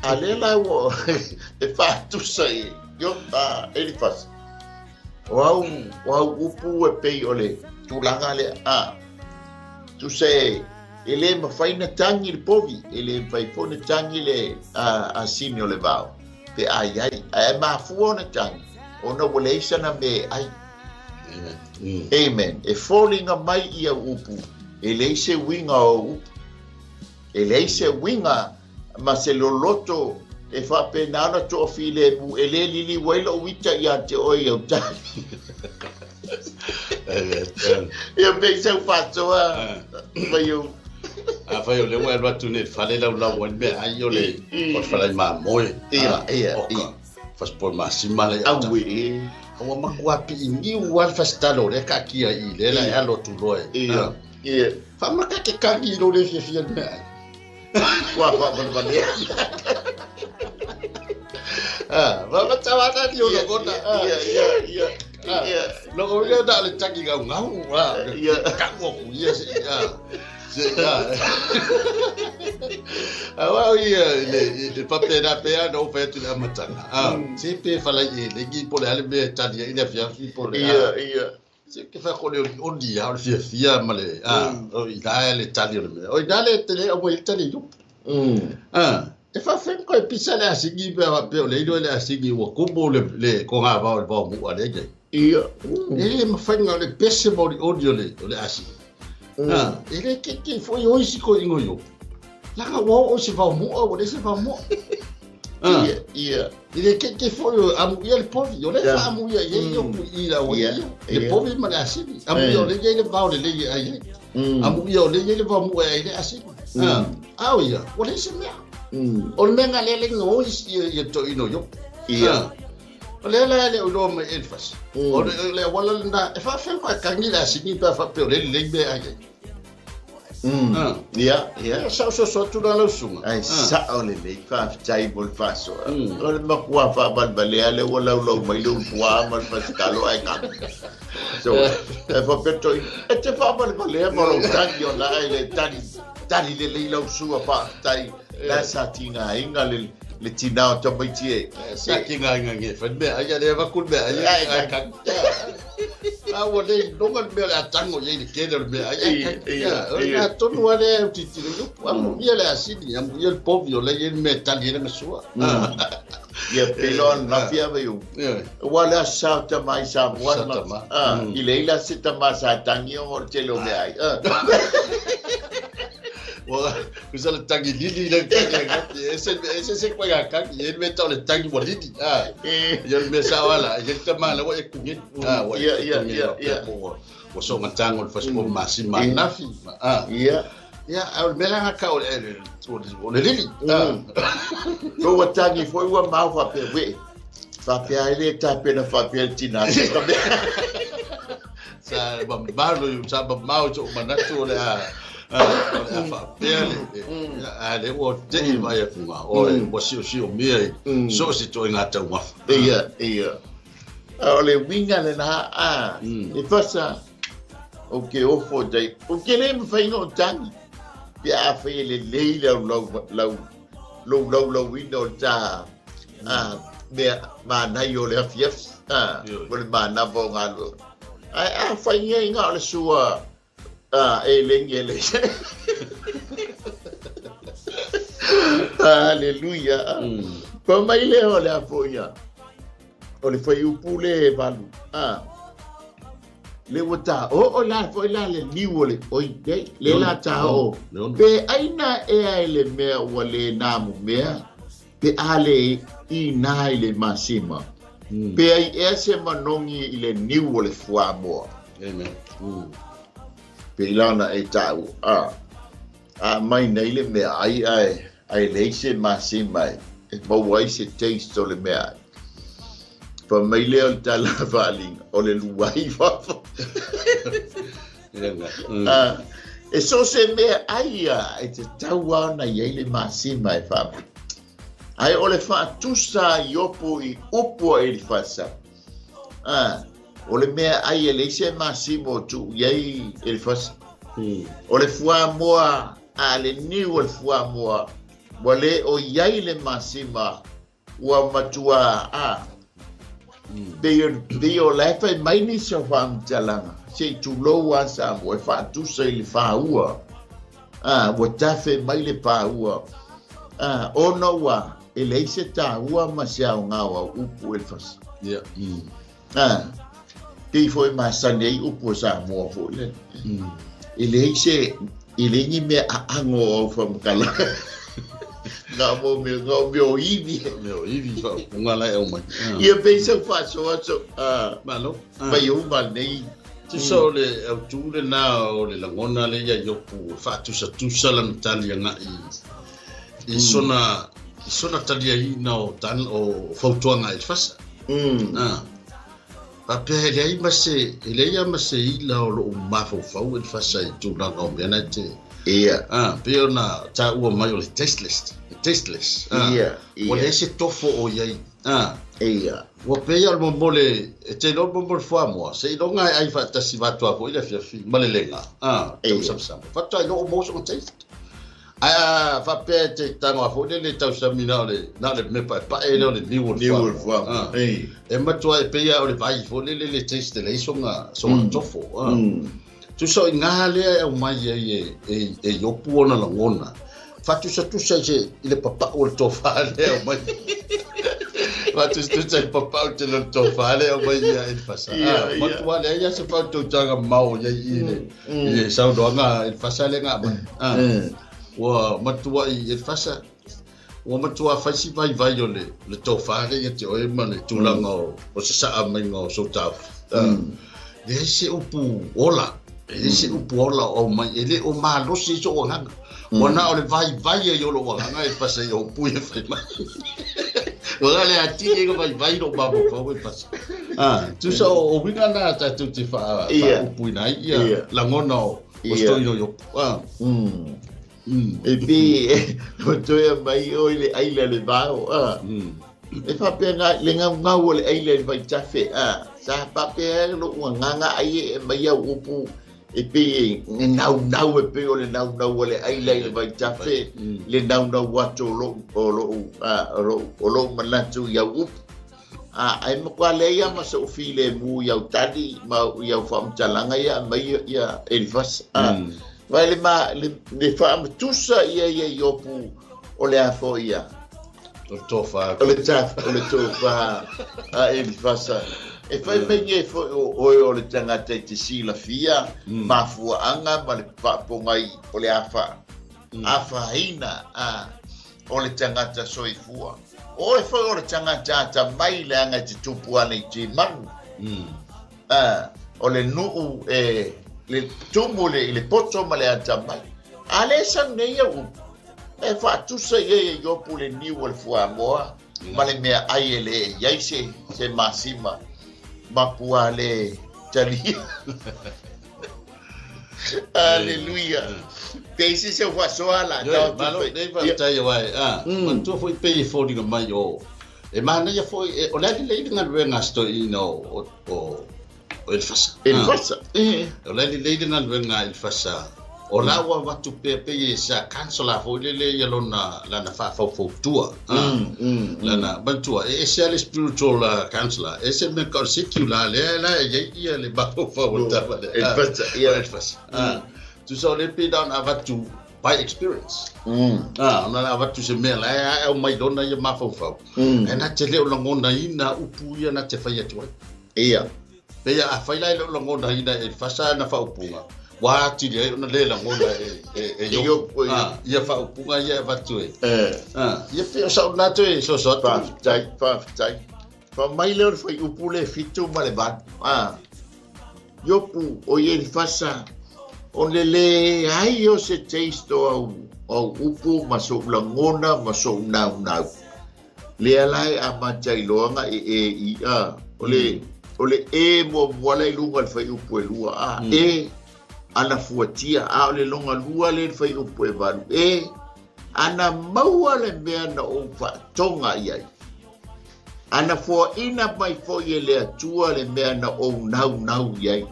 A lea la ua e faatusa i yo Elifasi. O au, o au upu e pei o le tulaga lea. Tusa e E le mafai na tagi le povi, e le mafai foi na tagi le asini o le vao, pe a i ai. Ae mafua ona tagi, ona ua leai sana mea e ai. Amen. Amen. E foliga mai i au upu, e leai se uiga o au upu. E leai se uiga ma se loloto e faapena ona toafilemu, e le liliu ai lou ita ia te oe i au tali. Ia pei sau faasoa mai au. Afai o lea ua alu atu nei i le fale laulau ai le meaai o le o le falai mamoe. Ia, ia, Oka. Fasipoe masima le Auē. Ua matua pii niu lava le fasitalo o lea taatia i i lea la e alo atu loa e. Ia, ia. Faamata ke kagi i lou le fiafia i le meaai. Ua faavalevalea. Ah, faamata ni o lagona. Ia, ia, ia. Ia. Loko ia na le tagi ngau ngau. Ah, Ia. Kau aku ia se. Ah. Se ah. Aua ia le le faapena pea na ou fai atu i le amataga. Ah, se pe falai e lengi po o le a le mea e tali ai le afiafi po o le a. Ia, ia. Se ke fai ko le olioli a o le fiafia ma le a o i la le tali o le mea. O i la le tele au mai tali iopu. A e faafeai koe pisa le asigi pe a pe o le ilo le asigi ua kumu le le ko ngā vao le vao mua le ia. Ia. E le mawhai ngā le pese ma olioli o le o le asigi. A e le ke ke foi oi si ko ingo iopu. Langa ua oo se vao mua ua le se vao mua. Ia, ia. I le ke ke foi o amu ia le povi, o le fa amu ia ia i o i la o ia. Le povi ma le asili. Amu ia o le ia le vao le le ia ia. Amu ia o le ia le vao mua ia le asili. A o ia, o le se mea. O le mea nga le le ngo i ia to ino yo. Ia. O le la le o lo mai Elfas. O le le wala le na e fa fe ko kangi le asili pa fa pe o le le me ai. Ia, ia. Ia sa so so atu la lau susuga. Ai, sao lelei, faafetai mo le faasoa. O le matua faavalevalea lea ua laulau mai le ulupuaa ma le fasikalo ae kami. So, e faapea toeaina, e te faavalevalea ma lou tagi ona ai le tali, tali lelei lau susuga faafetai. La sa tigaina le le tinā o tamaiti e. Sa tigaina nge fai mea ai le avatu le mea ai Ai, ai kami. A ua le iloga le mea o le a tago i ai le tele o le mea ai. Ia, O le ia. mea tonu lava lea e autitilo i upu. Amuia le asini, amuia le povi o la e i ai le mea e tali ai lana sua. Ia, pei loa ananafi lava i upu. Ua le aso sa o tama i Samoa Sa na tama. I leai la se tama sa tagi ona o le tele o mea ai. Ua usa le tagi lili le tagi a kaki. E se se koe a kaki. E le mea tau le tagi ua lili. Ia le mea sao ala. Ia le tama la ua e kuge. Ua e Ia, ia, kuge ia, la ia. po ua ua so ngatago le fasipo masi ma nafi. Ia. Ia, a o le mea la ngaka o le o le lili. So ua tagi foi ua mau faapea, we, faapea ai le tapena faapea le tinā se ka mea. Sa. A mamalo i sa mamao i so'u manatu o le a o le a faapea le a le ua te'i mai atu ga o le ua siosiomia i so o se ituaiga taumafa. Ia, ia. A o le uiga lenā, a, e fasa, ou te ofo i tai, ou te le mafai ona ou tagi, pe afai e lelei le au lau, lau, lou laulauina o le tā, a, mea manaia o le afiafi, a, o le manava o galuega. Ae afai ia i na o le sua, a, e legi e le. Aleluia. Fai mai lea o le a foi ia. O le fuaiupu le e 8. A. Le ua ta oo la foi la le niu o le oi nei, le la ta oo. Pe aina ea i le mea ua le namu mea, pe a le i nā i le masima. Pe ai ea se manogi i le niu o le fuamoa. Amen. Pe i lana e ta'u, a, a mai nei le mea ai ae, ae leai se masima e, e maua ai se taste o le mea ai. Fai mai lea o le tala faaaliga, o le luai fafo. A, e so o se mea ai ia, e tatau lava ona i ai le masima e faamai. Ae o le faatusa a Iopo i upu a Elifasa, a, o le mea ai e leai se masima o tuu i ai Elifasa. O le fuamoa a le niu o le fuamoa, ua le o i ai le masima, ua matua a. Pei o la e fai mai nisi o faamatalaga, se i tulou lava Samoa, e faatusa i le pāua. A, ua tafe mai le pāua, a, ona ua e leai se tāua ma se aoga o au upu Elifasa. Ia. A, pei foi e masani ai upu o Samoa foi lea. E leai se, e leai ni mea aago o au faamatalaga. Na o mea, na o mea o ivi. Mea o ivi faaupuga la e aumai. Ia pei sau faasoa so, a, Malo. Mai uma lenei. Tusa o le autū lenā o le lagona lea ia Iopu e faatusatusa lana tali agai i sona i sona taliaina o tan o fautuaga a Elifasa. A faapea e leai ma se e leai lava ma se ila o lou mafaufau Elifasa i tulaga o mea na e te Ia. A pei ona taua mai o le tasteless, tasteless. A Ia, ia. Ua leai se tofo o i ai. A Ia. Ua pei o le momole, e te iloa le momole fuamoa, seiloga e ai faatasi vatoa foi le afiafi ma le lega, a, tausamsama. Faatoa iloa ua maua sona taste. Ae a faapea e te tago a foi lele e tausami na o le, na o le mea paepae lea o le niu o le fuamoa. A, e matua e pei lava o le vai foi lele le taste e leai sona, sona tofo. A. Tusa o i ina lea e aumai ai e, e, e Iopu ona lagona, faatusatusa i se, i le papau o le tofa lea e aumai. Faatusatusa i le papau tele o le tofa lea e aumai ia Elifasa. Ah, matua leai lava se faautautaga mamao o i ai i le, i le saunoaga a Elifasa lea na aumai. Ah, ua matua i Elifasa, ua matua fai si vaivai o le, le tofa lea ia te oe ma le tulaga o, o sasaa maiga o sou taofi. Ah, leai se upu ola, e leai se upu ola o aumai, e le o malosi ai sou agaga. Ua na o le vaivai ai o lou agaga e fasa i upu ia fai mai. Ua na le atili ai na vaivai lou mafaufau e fasa. Ah, tusa o, o uiga na tatou te faa, faaupuina ai ia lagona o, o se toeaina o Iopu. Ah. E pei ua toe aumai oe le aila i le vao, a. E faapea na, le gaugau o le aila i le vaitafe, a. Sa faapea ai lou agaga ai e aumai au upu e pei e naunau e pei o le naunau o le aila i le vaitafe, le naunau atu o lou, o lou, a, o lou, o lou manatu i au upu. A, ae matua leai lava ma sou filemu i au tali ma i au faamatalaga ia aumai ia Elifasa. A, vai le ma, le, le faamatusa ia ia Iopu o le a foi ia. O le tofa. O le ta, o le tofa a Elifasa. E fai mai nei foi o oe o le tagata i te silafia, mafuaaga ma le faapogai o le a fa, afaina a, o le tagata soifua. O oe foi o le tagata atamai leaga e te tupu ana i Timanu. A, o le nuu e le tumu le, i le poto ma le atamai. A le sau nei au upu, e faatusa i ai e Iopu le niu o le fuamoa ma le meaai e le i ai se, se masima. Makua le. Talia. Aleluia. Pe isi se faasoa la tau. Malo nei faafetai auā a manatua foʻi pei e foliga mai o e manaia foʻi o le ali lei le galuega a setoeʻina o o Elefasa. Elefasa. O le ali lei le galuega a Elefasa o la ua avatu pea pei e sa counselor foʻi lele ia lona lana faafaufautua lana manatua e ese a le spiritual counselor ese mea ka o le secular lea la e iai ia le mafaufau o le tama lea. Elefasa ia. Elefasa. Tusa o le pei na ona avatu by experience. Ona na avatu se mea la e ae au mai lona ia mafaufau. E na te le o lagonaina upu ia na te fai atu ai. Ia. Pei a fai la e le o lagonaina e Elefasa na faaupuga. Ua atili ai ona lē lagona e Iopu. Ia faaupuga ia e avatu e. Ia pei o sa'u lena toe soasoa atu. Faafetai, faafetai. Faamai lea o le fuaiupu le 7 ma le 8. Iopu o i Elefasa, o le leai o se taste o au, au upu ma soʻu lagona ma soʻu naunau. Lea la e amata i loaga e e i a. O le, o le e muamua la i luga o le fuaiupu e 2 a. E ana fuatia a o le loga lua le le fuaiupu e 8. E ana maua le mea na ou faatoga i ai. Ana foaʻina mai foʻi e le Atua le mea na ou naunau i ai.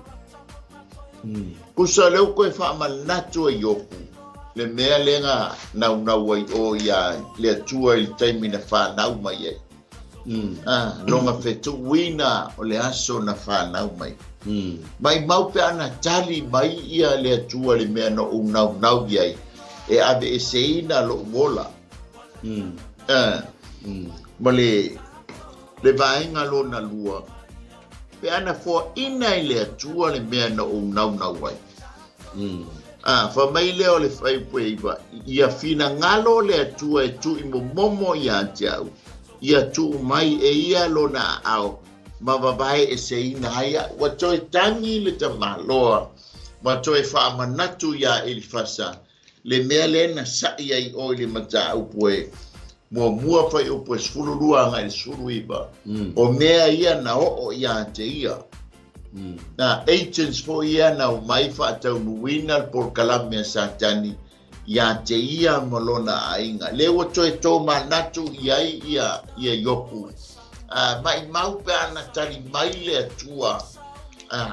Kusa lea ua toe faamanatu e Iopu le mea lea na naunau ai o ia le Atua i le taimi na fanau mai ai. Lona fetuuina o le aso na fanau mai. Maimau pe ana tali mai ia le Atua le mea na ou naunau i ai e aveeseina loʻu ola. Ma le le vaega lona lua, pe ana foaʻina e le Atua le mea na ou naunau ai. Faamai lea o le fuaiupu e 9, ia finagalo le Atua e tuuimomomo ia te au, ia tuu mai e ia lona aao ma vavae eseina ai a'u. Ua toe tagi le tamāloa ma toe faamanatu iā Elifasa le mea lea na saʻi ai oe i le mataupu e muamua fuaiupu e 12 agai i le 19. O mea ia na oo iā te ia. Na agents foʻi ia na omai faataunuuina le polokalame a Satani iā te ia ma lona aiga. Lea ua toe tōmanatu i ai ia ia Iopu. Maimau pe ana tali mai le Atua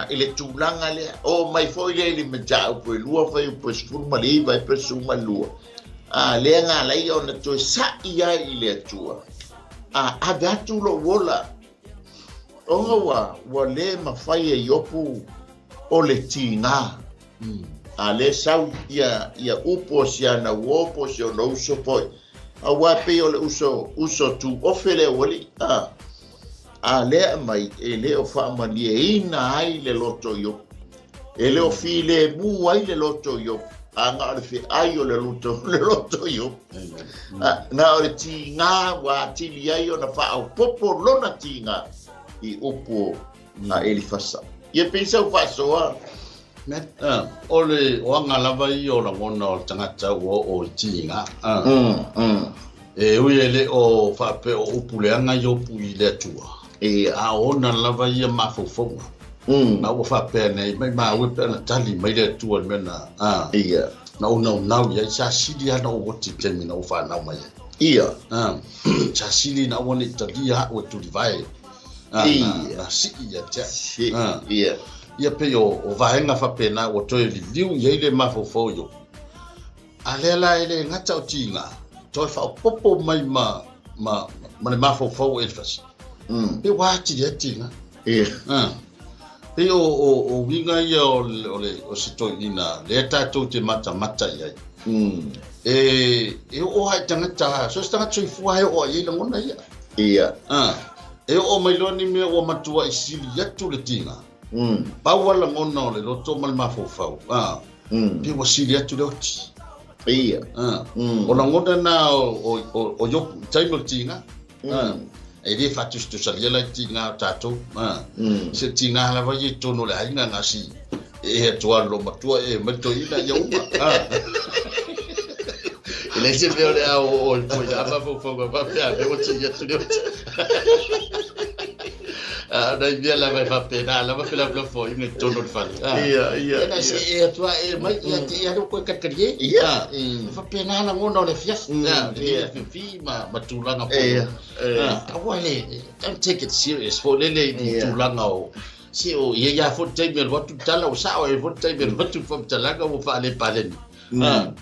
i le tulaga lea. Oo mai foʻi lea i le mataupu e 2 fuaiupu e 19 ai pe 12. Lea na alai ona toe saʻi ai i le Atua. Ave atu loʻu ola. Ona ua ua lē mafai e Iopu o le tigā. A lē sau ia ia upu o si ana uō po o si ona uso foʻi. Auā pei o le uso uso tuofe le aualiʻi. A lea aumai e lē o faamalieina ai le loto o Iopu. E le o filemu ai le loto o Iopu. A na o le feʻai o le loto le loto o Iopu. Na o le tigā ua atili ai ona faaopopo lona tigā i upu a Elifasa. Ia pei sau faasoa. O le o aga lava ia o lagona o le tagata ua oo i tiga. E ui e lē o faapea o upu leaga Iopu i le Atua. Ia. A ona lava ia mafaufauga. Na ua faapea nei maimau e pe ana tali mai le Atua i le mea na Ia. na ou naunau i ai sa sili lava ona ou oti i le taimi na ou fanau mai ai. Ia. Sa sili ina aua nei talia aʻu e tulivae. Ia. Na sii ia te aʻu. Ia. Ia pei o vaega faapena ua toe liliu i ai le mafaufau o Iopu. A lea la e lē gata o tiga, toe faaopopo mai ma ma ma le mafaufau o Elifasi. Pe ua atili ai tiga. Ia. Pei o uiga ia o le o se toeaina lea tatou te matamata i ai. E oo lava i tagata, so o se tagata soifua e oo i ai lagona ia. Ia. E oo mai loa ni mea ua matuaʻi sili atu le tiga. Pau lava lagona o le loto ma le mafaufau. Pe ua sili atu le oti. Ia. O lagona na o Iopu i taimi o le tiga. E lē faatusatusalia la i tiga o tatou. Se tiga lava ia i totonu o le aiga gasi e atu lava lo matua e mai le toeaina ia uma. E leai se mea o le a oo ai foi i la mafaufauga faapea a mea ua sili atu le oti. Nai mea lava e faapena lava felafolafoaiga i totonu o le fale. Ia, ia, Ia na see atu lava e mai, ia te i alu koe kalikalie. Ia. E faapena lagona o le afiafi. Le fifi ma tulaga foi. Ia, ia. Aua le, don't take it serious foi lele i tulaga o se o ia ia foi le taimi e alu atu le tala ua sao ai foi le taimi e alu atu le faamatalaga ua faalepaleni. Ia,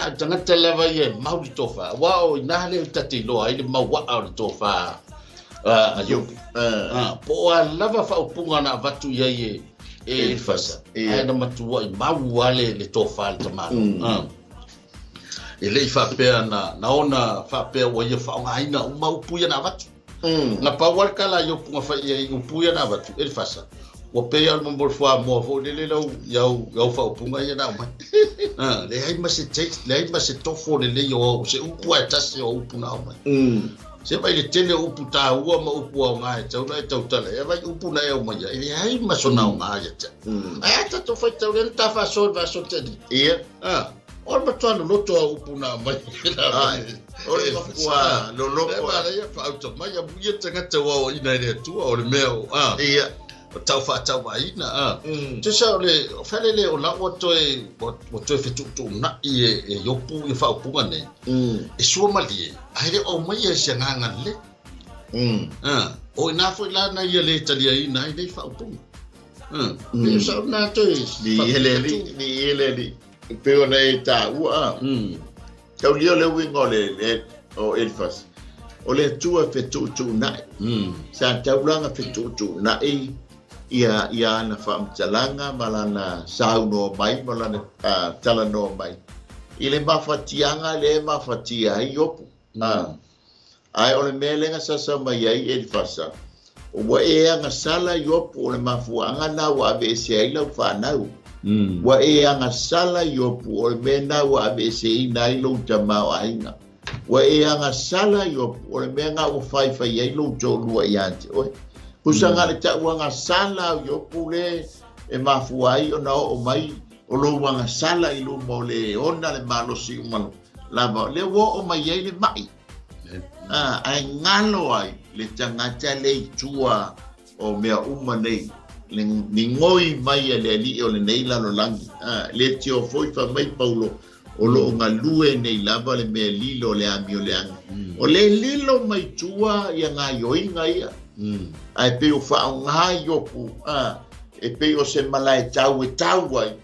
o le tagata lava ia e mau le tofa, aua o i ina lea ta te iloa ai le mauaa o le tofa a Iopu. Po o a lava faaupuga na avatu i ai e Elifasa, ae na matuai mau lava le tofa a le tamaloa. E le i faapea na ona faapea ua ia faaaogaina uma upu ia na avatu. Na pau lava le tala a Iopu na fai i ai i upu ia na avatu, Elifasa, ua pei lava o le momoli fuamoa foi lele lau, i au, i au faaupuga ia na aumai. Leai ma se taste, leai ma se tofo lelei o au, se upu lava e tasi o upu na aumai. Se vaai le tele o upu taua ma upu aoga e tatau ona e tautala ai, vaai upu na e aumaia, e leai ma sona aoga ia te au. Ae a tatou faitau lea na ta faasoa i le vaasoa tele. Ia. O le matua loloto a upu na aumai. O le matua loloto. E manaia faauta mai amuia tagata ua aoaina e le Atua o le mea o Ia. O tau faatauvaina a. Tusa o le fale le o la ua toe ua toe fetuutuunai e Iopu ia faaupuga nei. E sua malie ae le o aumaia i se agaga lelei. O ina foi la na ia le taliaina ai nei faaupuga. Pei o sau na toe Ni ele ali, ni ele ali. E pei ona e taua a. Taulia o le uiga o le o Elifas. O le Atua e fetuutuunai. Sa taulaga fetuutuunai ia ia ana faamatalaga ma lana saunoa mai ma lana talanoa mai i le mafatiaga lea e mafatia ai Iopu. Ae o le mea lea na sasa mai ai Elifasa, ua e agasala Iopu, o le mafuaaga lena ua aveese ai lau fanau. Ua e agasala Iopu, o le mea lena ua aveeseina ai lou tamaoaiga. Ua e agasala Iopu, o le mea lena ua faifai ai lou toalua ia te oe. Pusa na le tau agasala o Iopu le e mafua ai ona oo mai o lou agasala i luma o le ona le malosi uma lava, lea ua oo mai ai le mai. Ae galo ai le tagata le i tua o mea uma nei, le migoi mai a le Alii o lenei lalolagi. Le tio foi fai mai Paulo, o lo o galue nei lava le mea lilo o le amioleaga. O le lilo mai tua ia gaioiga ia. Ae pei o faaaoga Iopu, e pei o se malae tau e tau ai,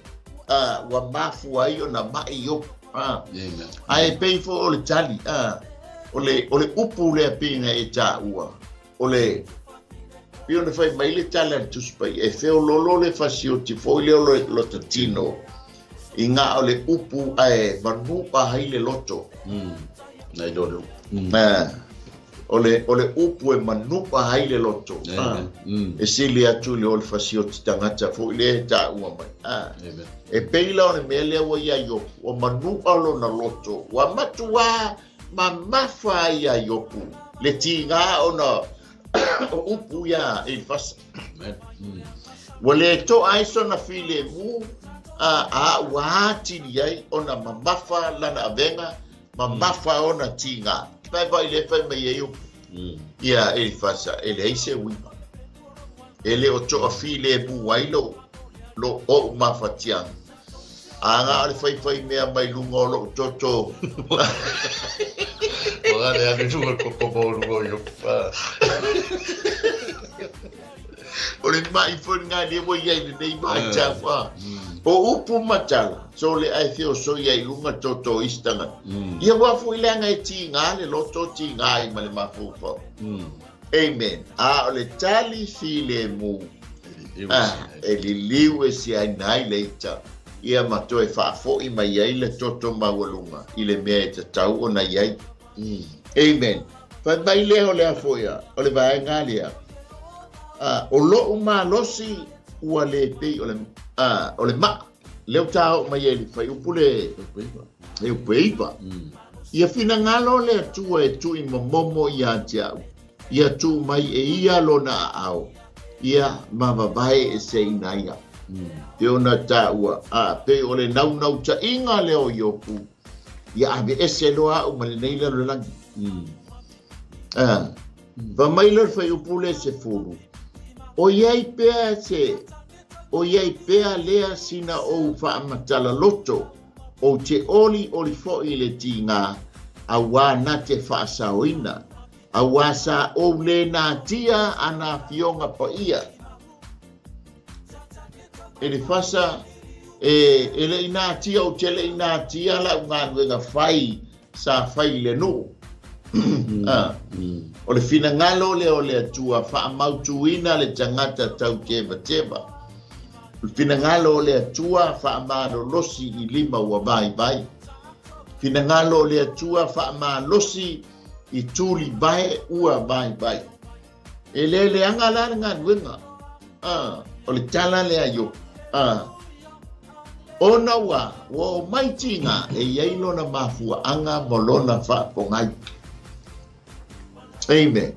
ua mafua ai ona mai Iopu. Ae pei foi o le tali, o le upu lea pei ona e taua, o le pei ona fai mai le tala a le Tusi Paia, e feololo le fasioti foi lea o lota tino i gā o le upu ae manu'a ai le loto. Nai lo le upu. O le upu e manu'a ai le loto. E sili atu i le o le fasioti tagata foi lea e taua mai. E pei la o le mea lea ua iā Iopu, ua manu'a lona loto, ua matuā mamafa ai iā Iopu le tigā ona o upu iā Elifasa. Ua le to'a ai sona filemu, a ua atili ai ona mamafa lana avega, mamafa ona tigā. Vaai vaai lea fai mai ai upu iā Elifasa, e leai se uiga. E le o toafilemu ai lou o'u mafatiaga. A na o le faifai mea mai luga o lou toto. Ua le alu i luga o le toto maualuga o Iopu. O le ma'i foi lena lea ua i ai i lenei vaitau. O upu ma tala, sole ae feosoi ai i luga toto o isi tagata. Ia ua foi leaga e tiga le loto, tiga ai ma le mafaufau. Amen. A o le tali filemu, e liliu eseaina ai le ita, ia ma toe faafoi mai ai le toto maualuga i le mea e tatau ona i ai. Amen. Fai mai lea o le a foi a, o le vaega lea. O lo'u malosi ua le pei o le, o le maa. Lea ua ta oo mai ai i le fuaiupu le upu e 9. Ia finagalo le Atua e tui momomo ia te au, ia tuu mai e ia lona aao, ia ma vavae eseina ia. Pei ona taua, pei o le naunautaiga lea o Iopu, ia aveese loa au ma lenei lalolagi. Fai mai loa le fuaiupu le 10, O i ai pea se o i ai pea lea sina ou faamatala-loto, ou te olioli foi i le tiga, auā na te faasaoina, auā sa ou lē natia ana afioga paia. Elifasa, e leʻi natia, ou te leʻi natia lau galuega fai sa fai i le nuu. O le finagalo lea o le Atua faamautuina le tagata tautevateva. O le finagalo o le Atua faamalolosi i lima ua vaivai. Finagalo o le Atua faamalosi i tulivae ua vaivai. E lē leaga la le galuega. O le tala lea Iopu. Ona ua oo mai tiga e i ai lona mafuaaga ma lona faapogai. Amen.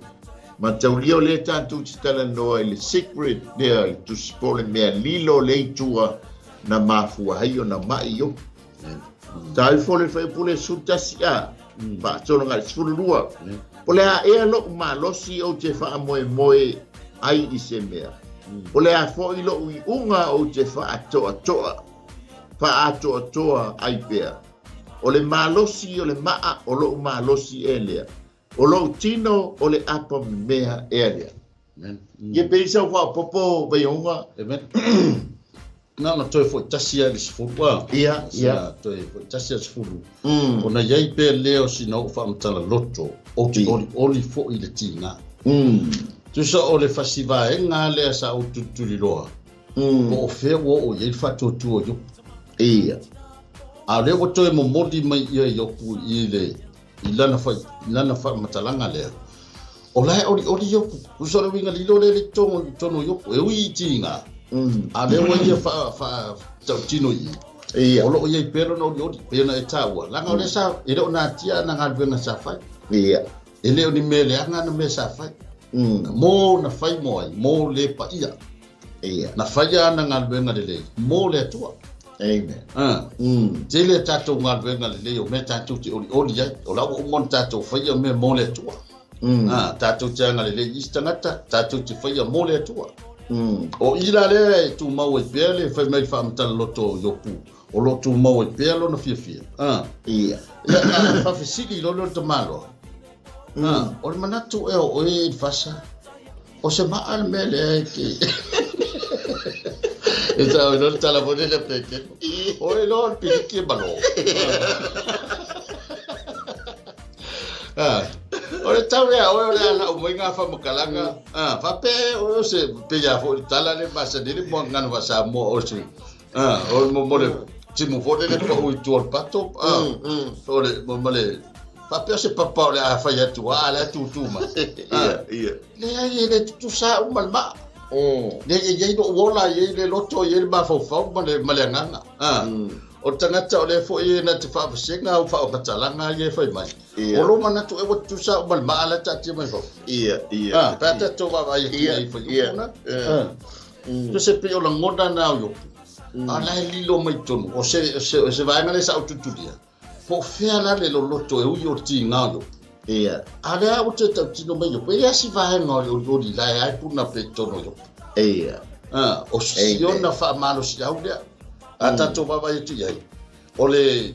Mataulia o lea tatou te talanoa i le secret lea, le tusi po o le mea lilo le itua na mafua ai ona maʻi Iopu. Taifo le fuaiupu le 11 a faasologa i le 12. O le a ea loʻu malosi ou te faamoemoe ai i se mea. O le a foi loʻu iuga ou te faatoatoa faaatoatoa ai pea. O le malosi o le maa o loʻu malosi ea lea. O loʻu tino o le apa memea ea lea. Ia pei sau faaopoopo Vaioga. Amen. Na ona toe foi tasi ai le 10 a. Ia, ia. Toe foi tasi a 10. Ona i ai pea lea o sina ou faamatala loto, ou te olioli foi i le tiga. Tusa o le fasivaega lea sa ou tulituliloa, po o fea ua oo i ai le faatuatua o Iopu. A o lea ua toe momoli mai ia Iopu i le i lana fai i lana faamatalaga lea. O la e olioli Iopu. Tusa o le uiga lilo lea le tonu tonu o Iopu e ui i tiga. A lea ua ia faa faa tautino i. O loo i ai pea lona olioli, pei ona e taua. Leaga o lea sa e le o natia ana galuega sa fai. E le o ni mea leaga ana mea sa fai. Mo na fai mo ai, mo le paia. Na faia ana galuega lelei mo le Atua. Amen. Tele tatou galuega lelei o mea tatou te olioli ai. O la ua uma ona tatou faia mea mo le Atua. Tatou te agalelei i isi tagata, tatou te faia mo le Atua. O i la lea e tumau ai pea le fai mai le faamatala loto o Iopu, o loo tumau ai pea lona fiafia. Ia. Ia, na faafesili loa lea o le tamaloa. O le manatu ea o oe Elifasa, o se maa le mea lea e te e tau i le tala foi lele Petero. O e loa le piliki e malo. O le tau lea oe o le ala o mai ngā whamakalaga. Whape o se pe ia fo le tala le masani le mo ngana wa sa mo o se. O mo mo le timu fo le pa ui tua le pato. O le mo mo le whape o se papa o le a whai atu a le atu tu ma. Ia, ia. Le ai e le tutusa uma le maa. Le e iai lou ola, e iai le loto, e iai le mafaufau ma le ma le agaga. O le tagata o lea foi e na te faavasega au faamatalaga ia e fai mai. Ia. O lou manatu e ua tutusa uma le maa la e taatia mai fafo. Ia, ia. Pe a tatou vaavaai atu Ia, i ai ia. fuaiupu na. Se pei o lagona na o Iopu. A la e lilo mai totonu. O se se o se vaega lea sa ou tulitulia. Po o fea la le loloto e ui o le tiga o Iopu. Ia. A lea ua toe tautino mai Iopu. E leai se vaega o le olioli la e ae puna pea i totonu o Iopu. Ia. O siona faamalosiau lea. A tatou vaavaai atu i ai. O le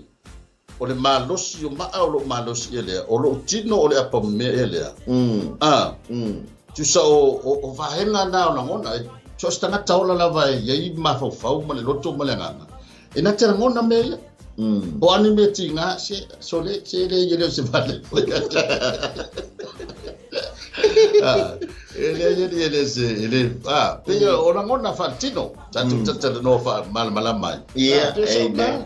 o le malosi o maa o loo malosi e lea. O lou tino o le apa mea e lea. Tusa o vaega na o lagona. So o se tagata ola lava e iai mafaufau ma le loto ma le agaga. E na te lagona mea ia. O ani mea tiga se sole se le ia le o se vale. E le ia le le se e le pe o lagona faatino. Tatou tatalanoa faamalamalama ai. Ia, Pe se o amen.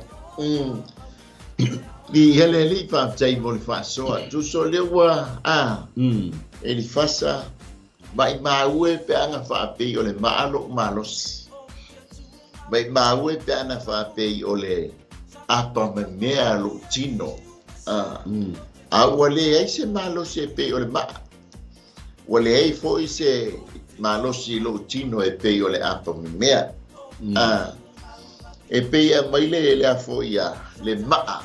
I hele li faafetai mo le faasoa. Tusa o lea ua Elifasa maʻimau e pe ana faapei o le maa loʻu malosi. Maʻimau e pe ana faapei o le apa memea loʻu tino. A ua leai se malosi e pei o le maa. Ua leai foi se malosi i loʻu tino e pei o le apa memea. E pei a mai le lea foi a le maa.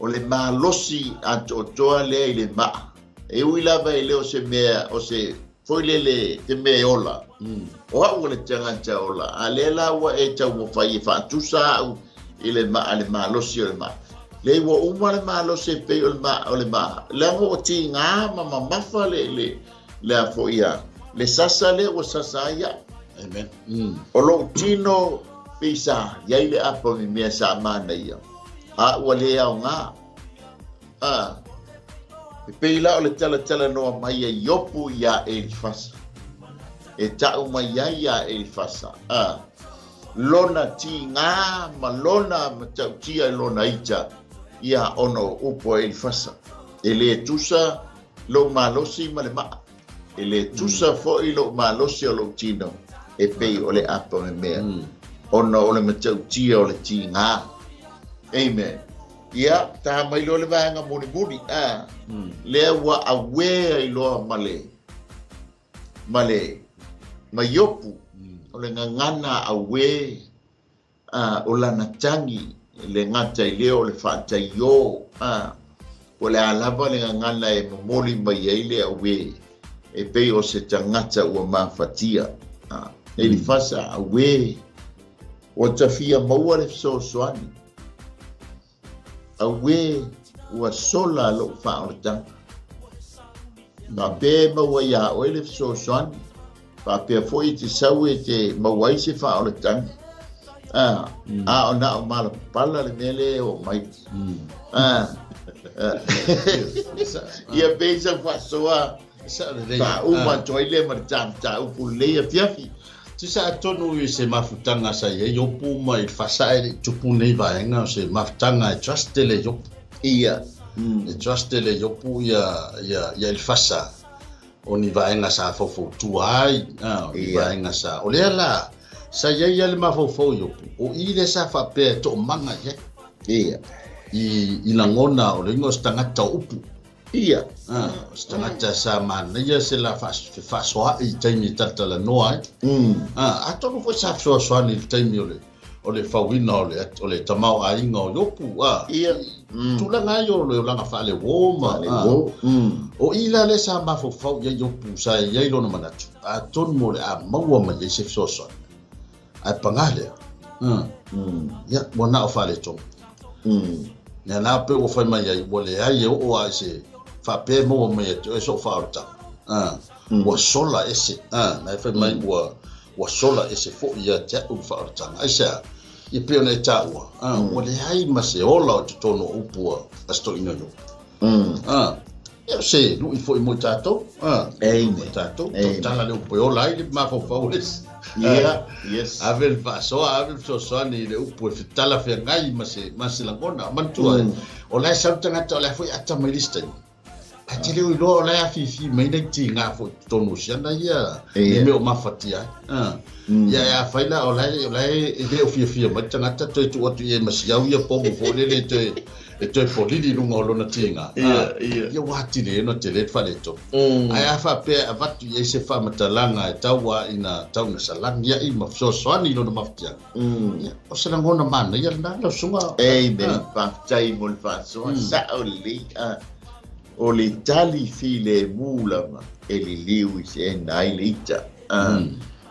O le malosi atoatoa lea i le maa. E ui lava e le o se mea o se Foi lele te mea e ola. O au o le tagata ola. A lea la ua e taumafai e faatusa au i le maa le malosi o le maa. Le ua uma le malosi e pei o le maa o le maa. Leaga ua tiga ma mamafa le le a foi ia. Le sasa lea ua sasa ai au. Amen. O lou tino pei sa iai le apa mimea sa manaia. A ua le aoga. A, e pei la o le talatalanoa mai a Iopu iā Elifasa. E ta'u mai ai iā Elifasa, a, lona tigā ma lona matautia i lona ita, ia ona o upu a Elifasa. E lē tusa lou malosi ma le maa, e lē tusa fo'i lou malosi o lou tino e pei o le apa memea, ona o le matautia o le tigā. Amen. Ia, tā mai loa le vaega mulimuli, a, lea ua auē ai loa ma le, ma le, ma Iopu, o le gagana auē, a, o lana tagi, e le gata i lea o le faataiō, a, po o le a lava le gagana e momoli mai ai le auē, e pei o se tagata ua mafatia. A, Elifasa, auē, ua tafia maua le fesoasoani. Auē, ua sola lou faaolataga. Faapea e maua iā oe le fesoasoani, faapea foi e te sau e te maua ai se faaolataga. A, a o na o malapala le mea lea e oo mai. A, ia pei sau faasoa faauma atu ai lea ma le mataupu lenei afiafi. Tusa atonu i se mafutaga sa i ai Iopu ma i le faasae le i tupu nei vaega o se mafutaga e trust tele Iopu. Ia. E trust tele Iopu ia ia ia Elifasa o ni vaega sa faufautua ai, a, o ni vaega sa o lea la sa i ai ia le mafaufau o Iopu, o i lea sa faapea e toomaga i ai. Ia. I lagona o le uiga o se tagata o upu. Ia. A, o se tagata sa manaia se la fefaasoa'i i taimi e talatalanoa ai. A, atonu foi sa fesoasoani i le taimi o le o le fauina o le o le tamaoaiga o Iopu, a. Ia. Tulaga ai o le olaga faaleuō ma Faaleuō. O i la lea sa mafaufau i ai Iopu sa i ai lona manatu, atonu o le a maua mai ai se fesoasoani. Ae pagā lea. Ia, ua na o faaletonu. Ia na pe ua fai mai ai, ua leai e oo lava i se faapea e maua mai ia te oe sou faaolataga. Ua sola ese. Na e fai mai ua ua sola ese foi ia te au le faaolataga. Aisea? Ia pei ona e taua, ua leai ma se ola o totonu o upu a si toeaina o Iopu. Ia o se lui foi mo i tatou. Amen. Mo i tatou. Tautala le upu e ola ai le mafaufau o le isi. Ia, yes. Ave le faasoa, ave le fesoasoani i le upu e fetalafeagai ma se, ma se lagona. Manatua, o la e sau le tagata o le a foi e ata mai le isi taimi. Ae te le o iloa o la e afifi mai nai tiga foi i totonu o siana ia, i mea o mafatia ai. Ia e afai la o la e, o la e, e le o fiafia mai le tagata toe tuu atu i ai ma si au ia pomu foi lele e toe, e toe folili i luga o lona tiga. Ia ua atili ai ona tele le faaletonu. Ae a faapea e avatu i ai se faamatalaga e tau lava ina tau ina salagia'i ma fesoasoani i lona mafatiaga, ia, o se lagona manaia lena lau susuga. Amen. Faafetai mo le faasoa. Sa'o lelei. O le tali filemu lava e liliu i seena ai le ita.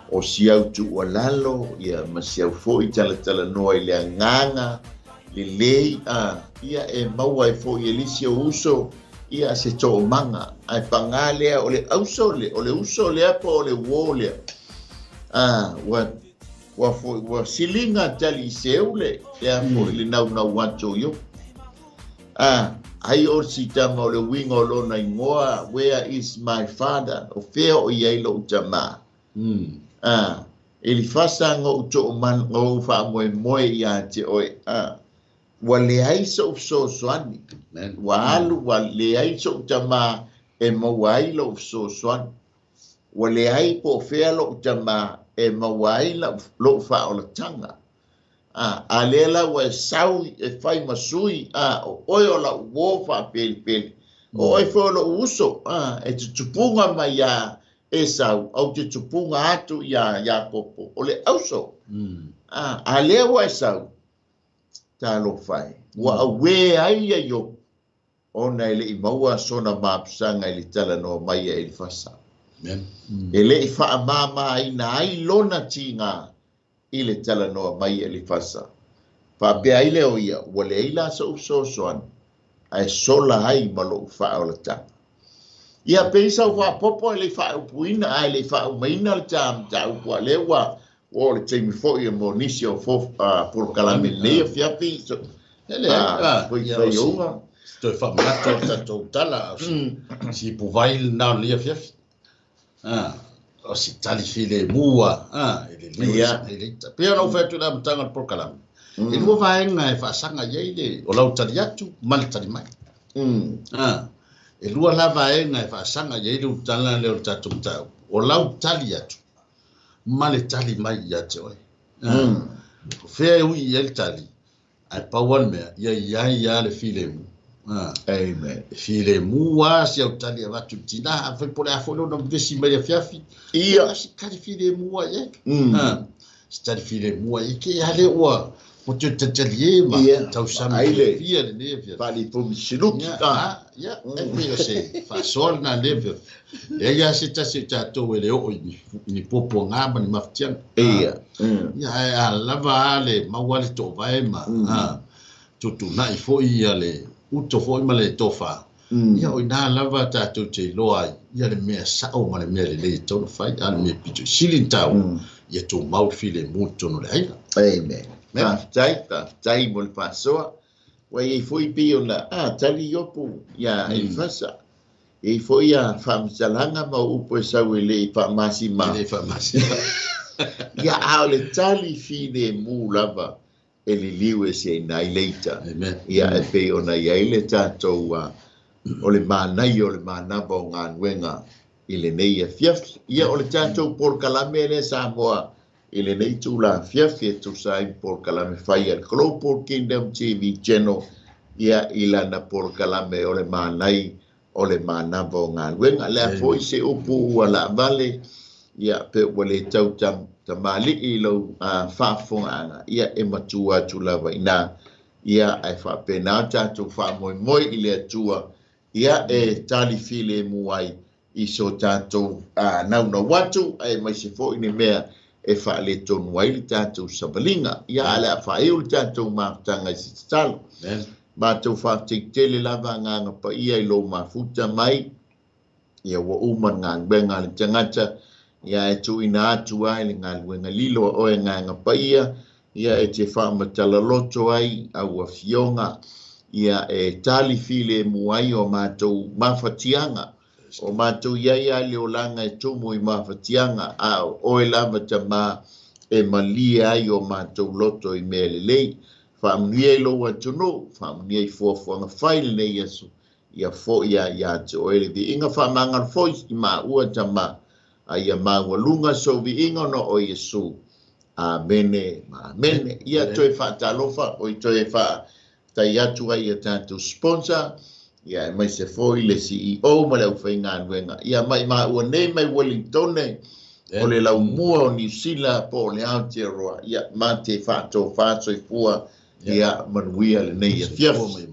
O si au tuualalo, ia, ma si au foi talatalanoa i le agaga lelei, a, ia, e maua ai foi e lisi ou uso, ia, se toomaga. Ae pagā lea, o le auso le, o le uso lea po o le uō lea. A, ua, ua foi, ua siliga tali i seu le, le a foi le naunau atu o Iopu. A, ai o si tama o le uiga o lona igoa, where is my father? O fea o i ai lou tamā? A, Elifasa goʻu tooman, goʻu faamoemoe iā te oe. A, ua leai soʻu fesoasoani. Ua alu, ua leai soʻu tamā e maua ai loʻu fesoasoani. Ua leai po o fea loʻu tamā e maua ai loʻu faaolataga. A, a lea la ua e sau e fai ma sui, a, o oe o la'u uō faapelipeli, o oe foi o loʻu uso, a, e te tupuga mai iā Esau, ou te tupuga atu iā Iakopo, o le auso. A, a lea ua e sau, talofa e, ua auē ai ia Iopu, ona e le i maua sona mapusaga i le talanoa mai a Elifasa. Amen. E le'i faamāmāina ai lona tigā i le talanoa mai Elifasa. Faapea ai lea o ia, Ua leai la so'u fesoasoani, ae sola ai ma lo'u faaolataga. Ia, pei sau faaopoopo e le i faaupuina ae le i faaumaina le ta mataupu, a o lea ua oo le taimi foi mo nisi o polokalame i lenei afiafi. Faiouga. Toe faamanatu o le tatou tala, o si ipuvai lena o lenei afiafi. O si tali filemu lava, e liliu e le ita. Pei ona ou fai atu i le amataga o le polokalame, e lua vaega e faasaga i ai le, o lau tali atu ma le tali mai. E lua la vaega e faasaga i ai le utala lea o le tatou mataupu, o lau tali atu ma le tali mai ia te oe. O fea e ui i ai le tali, ae pau lava le mea, ia i ai lava le filemu. Amen. E filemu lava si au tali avatu i le tina, afai po o le a foi lona vevesi mai le afiafi, Ia. Si tali filemu lava i ai. Si tali filemu lava i ai, ke a lea ua ua toe talitalie ma tausami fiafia lenei afiafi. Faalipomi siluki. Ia, e pei o se faasoa lena i lenei afiafi. Leai lava se tasi o i tatou e le oo i ni puapuaga ma ni mafatiaga. Ia, ae a lava lava le maua le toovae ma tuutuunai foi ia le uto foi ma le tofa, ia o ina lava tatou te iloa ai ia le mea sao ma le mea lelei e tatau ona fai, a o le mea pito i sili ona taua, ia tumau le filemu i totonu o le aiga. Amen. Faafetai, faafetai mo le faasoa. Ua i ai foi pei ona tali Iopu iā Elifasa. E i ai foi ia faamatalaga ma upu e sau e le i faamasima. E le i faamasima. Ia, a o le tali filemu lava e liliu ese ai nai leita. Ia, e pei ona i ai le tatou, o le manaia o le manava o galuega i lenei afiafi. Ia, o le tatou polokalame lea Samoa i lenei itula afiafi e tusa ai ma polokalame fai a le Global Kingdom TV Channel, ia, i lana polokalame o le manai o le manava o galuega. O le a foi se upu ua laavale, ia, pe ua le tau tamalii i lou faafofogaaga, ia, e matua atu lava i ina, ia, ae faapena o tatou faamoemoe i le Atua, ia, e tali filemu ai i so tatou naunau atu, aemaise foi ni mea e faaletonu ai le tatou savaliga. Ia, ae o le a faaiu le tatou mafutaga i se tatalo. Matou faafetai tele lava Agaga Paia i lou mafuta mai, ia ua uma le galuega a le tagata, ia ae tuuina atu ai le galuega lilo a oe Agaga Paia, ia e te faamatala loto ai au afioga, ia e tali filemu ai o matou mafatiaga. O matou i ai a le olaga e tumu i mafatiaga, a o oe lava Tama e malie ai o matou loto i mea lelei. Faamanuia i lou atunuu, faamanuia i fuafuaga fai lenei aso, ia foi lava ia te oe le viiga faamagalo foi i maua Tama, a ia maualuga sou viiga ona o Iesu. Amene ma amene. Ia toe faatalofa, oi toe faafetai atu ai i a tatou sponsor, ia aemaise foi le CEO ma le aufaigaluega. Ia mai maua nei mai Wellingtone, o le laumua o Niu Sila po o le Aotearoa. Ia ma te faatofa soifua, ia manuia lenei afiafi.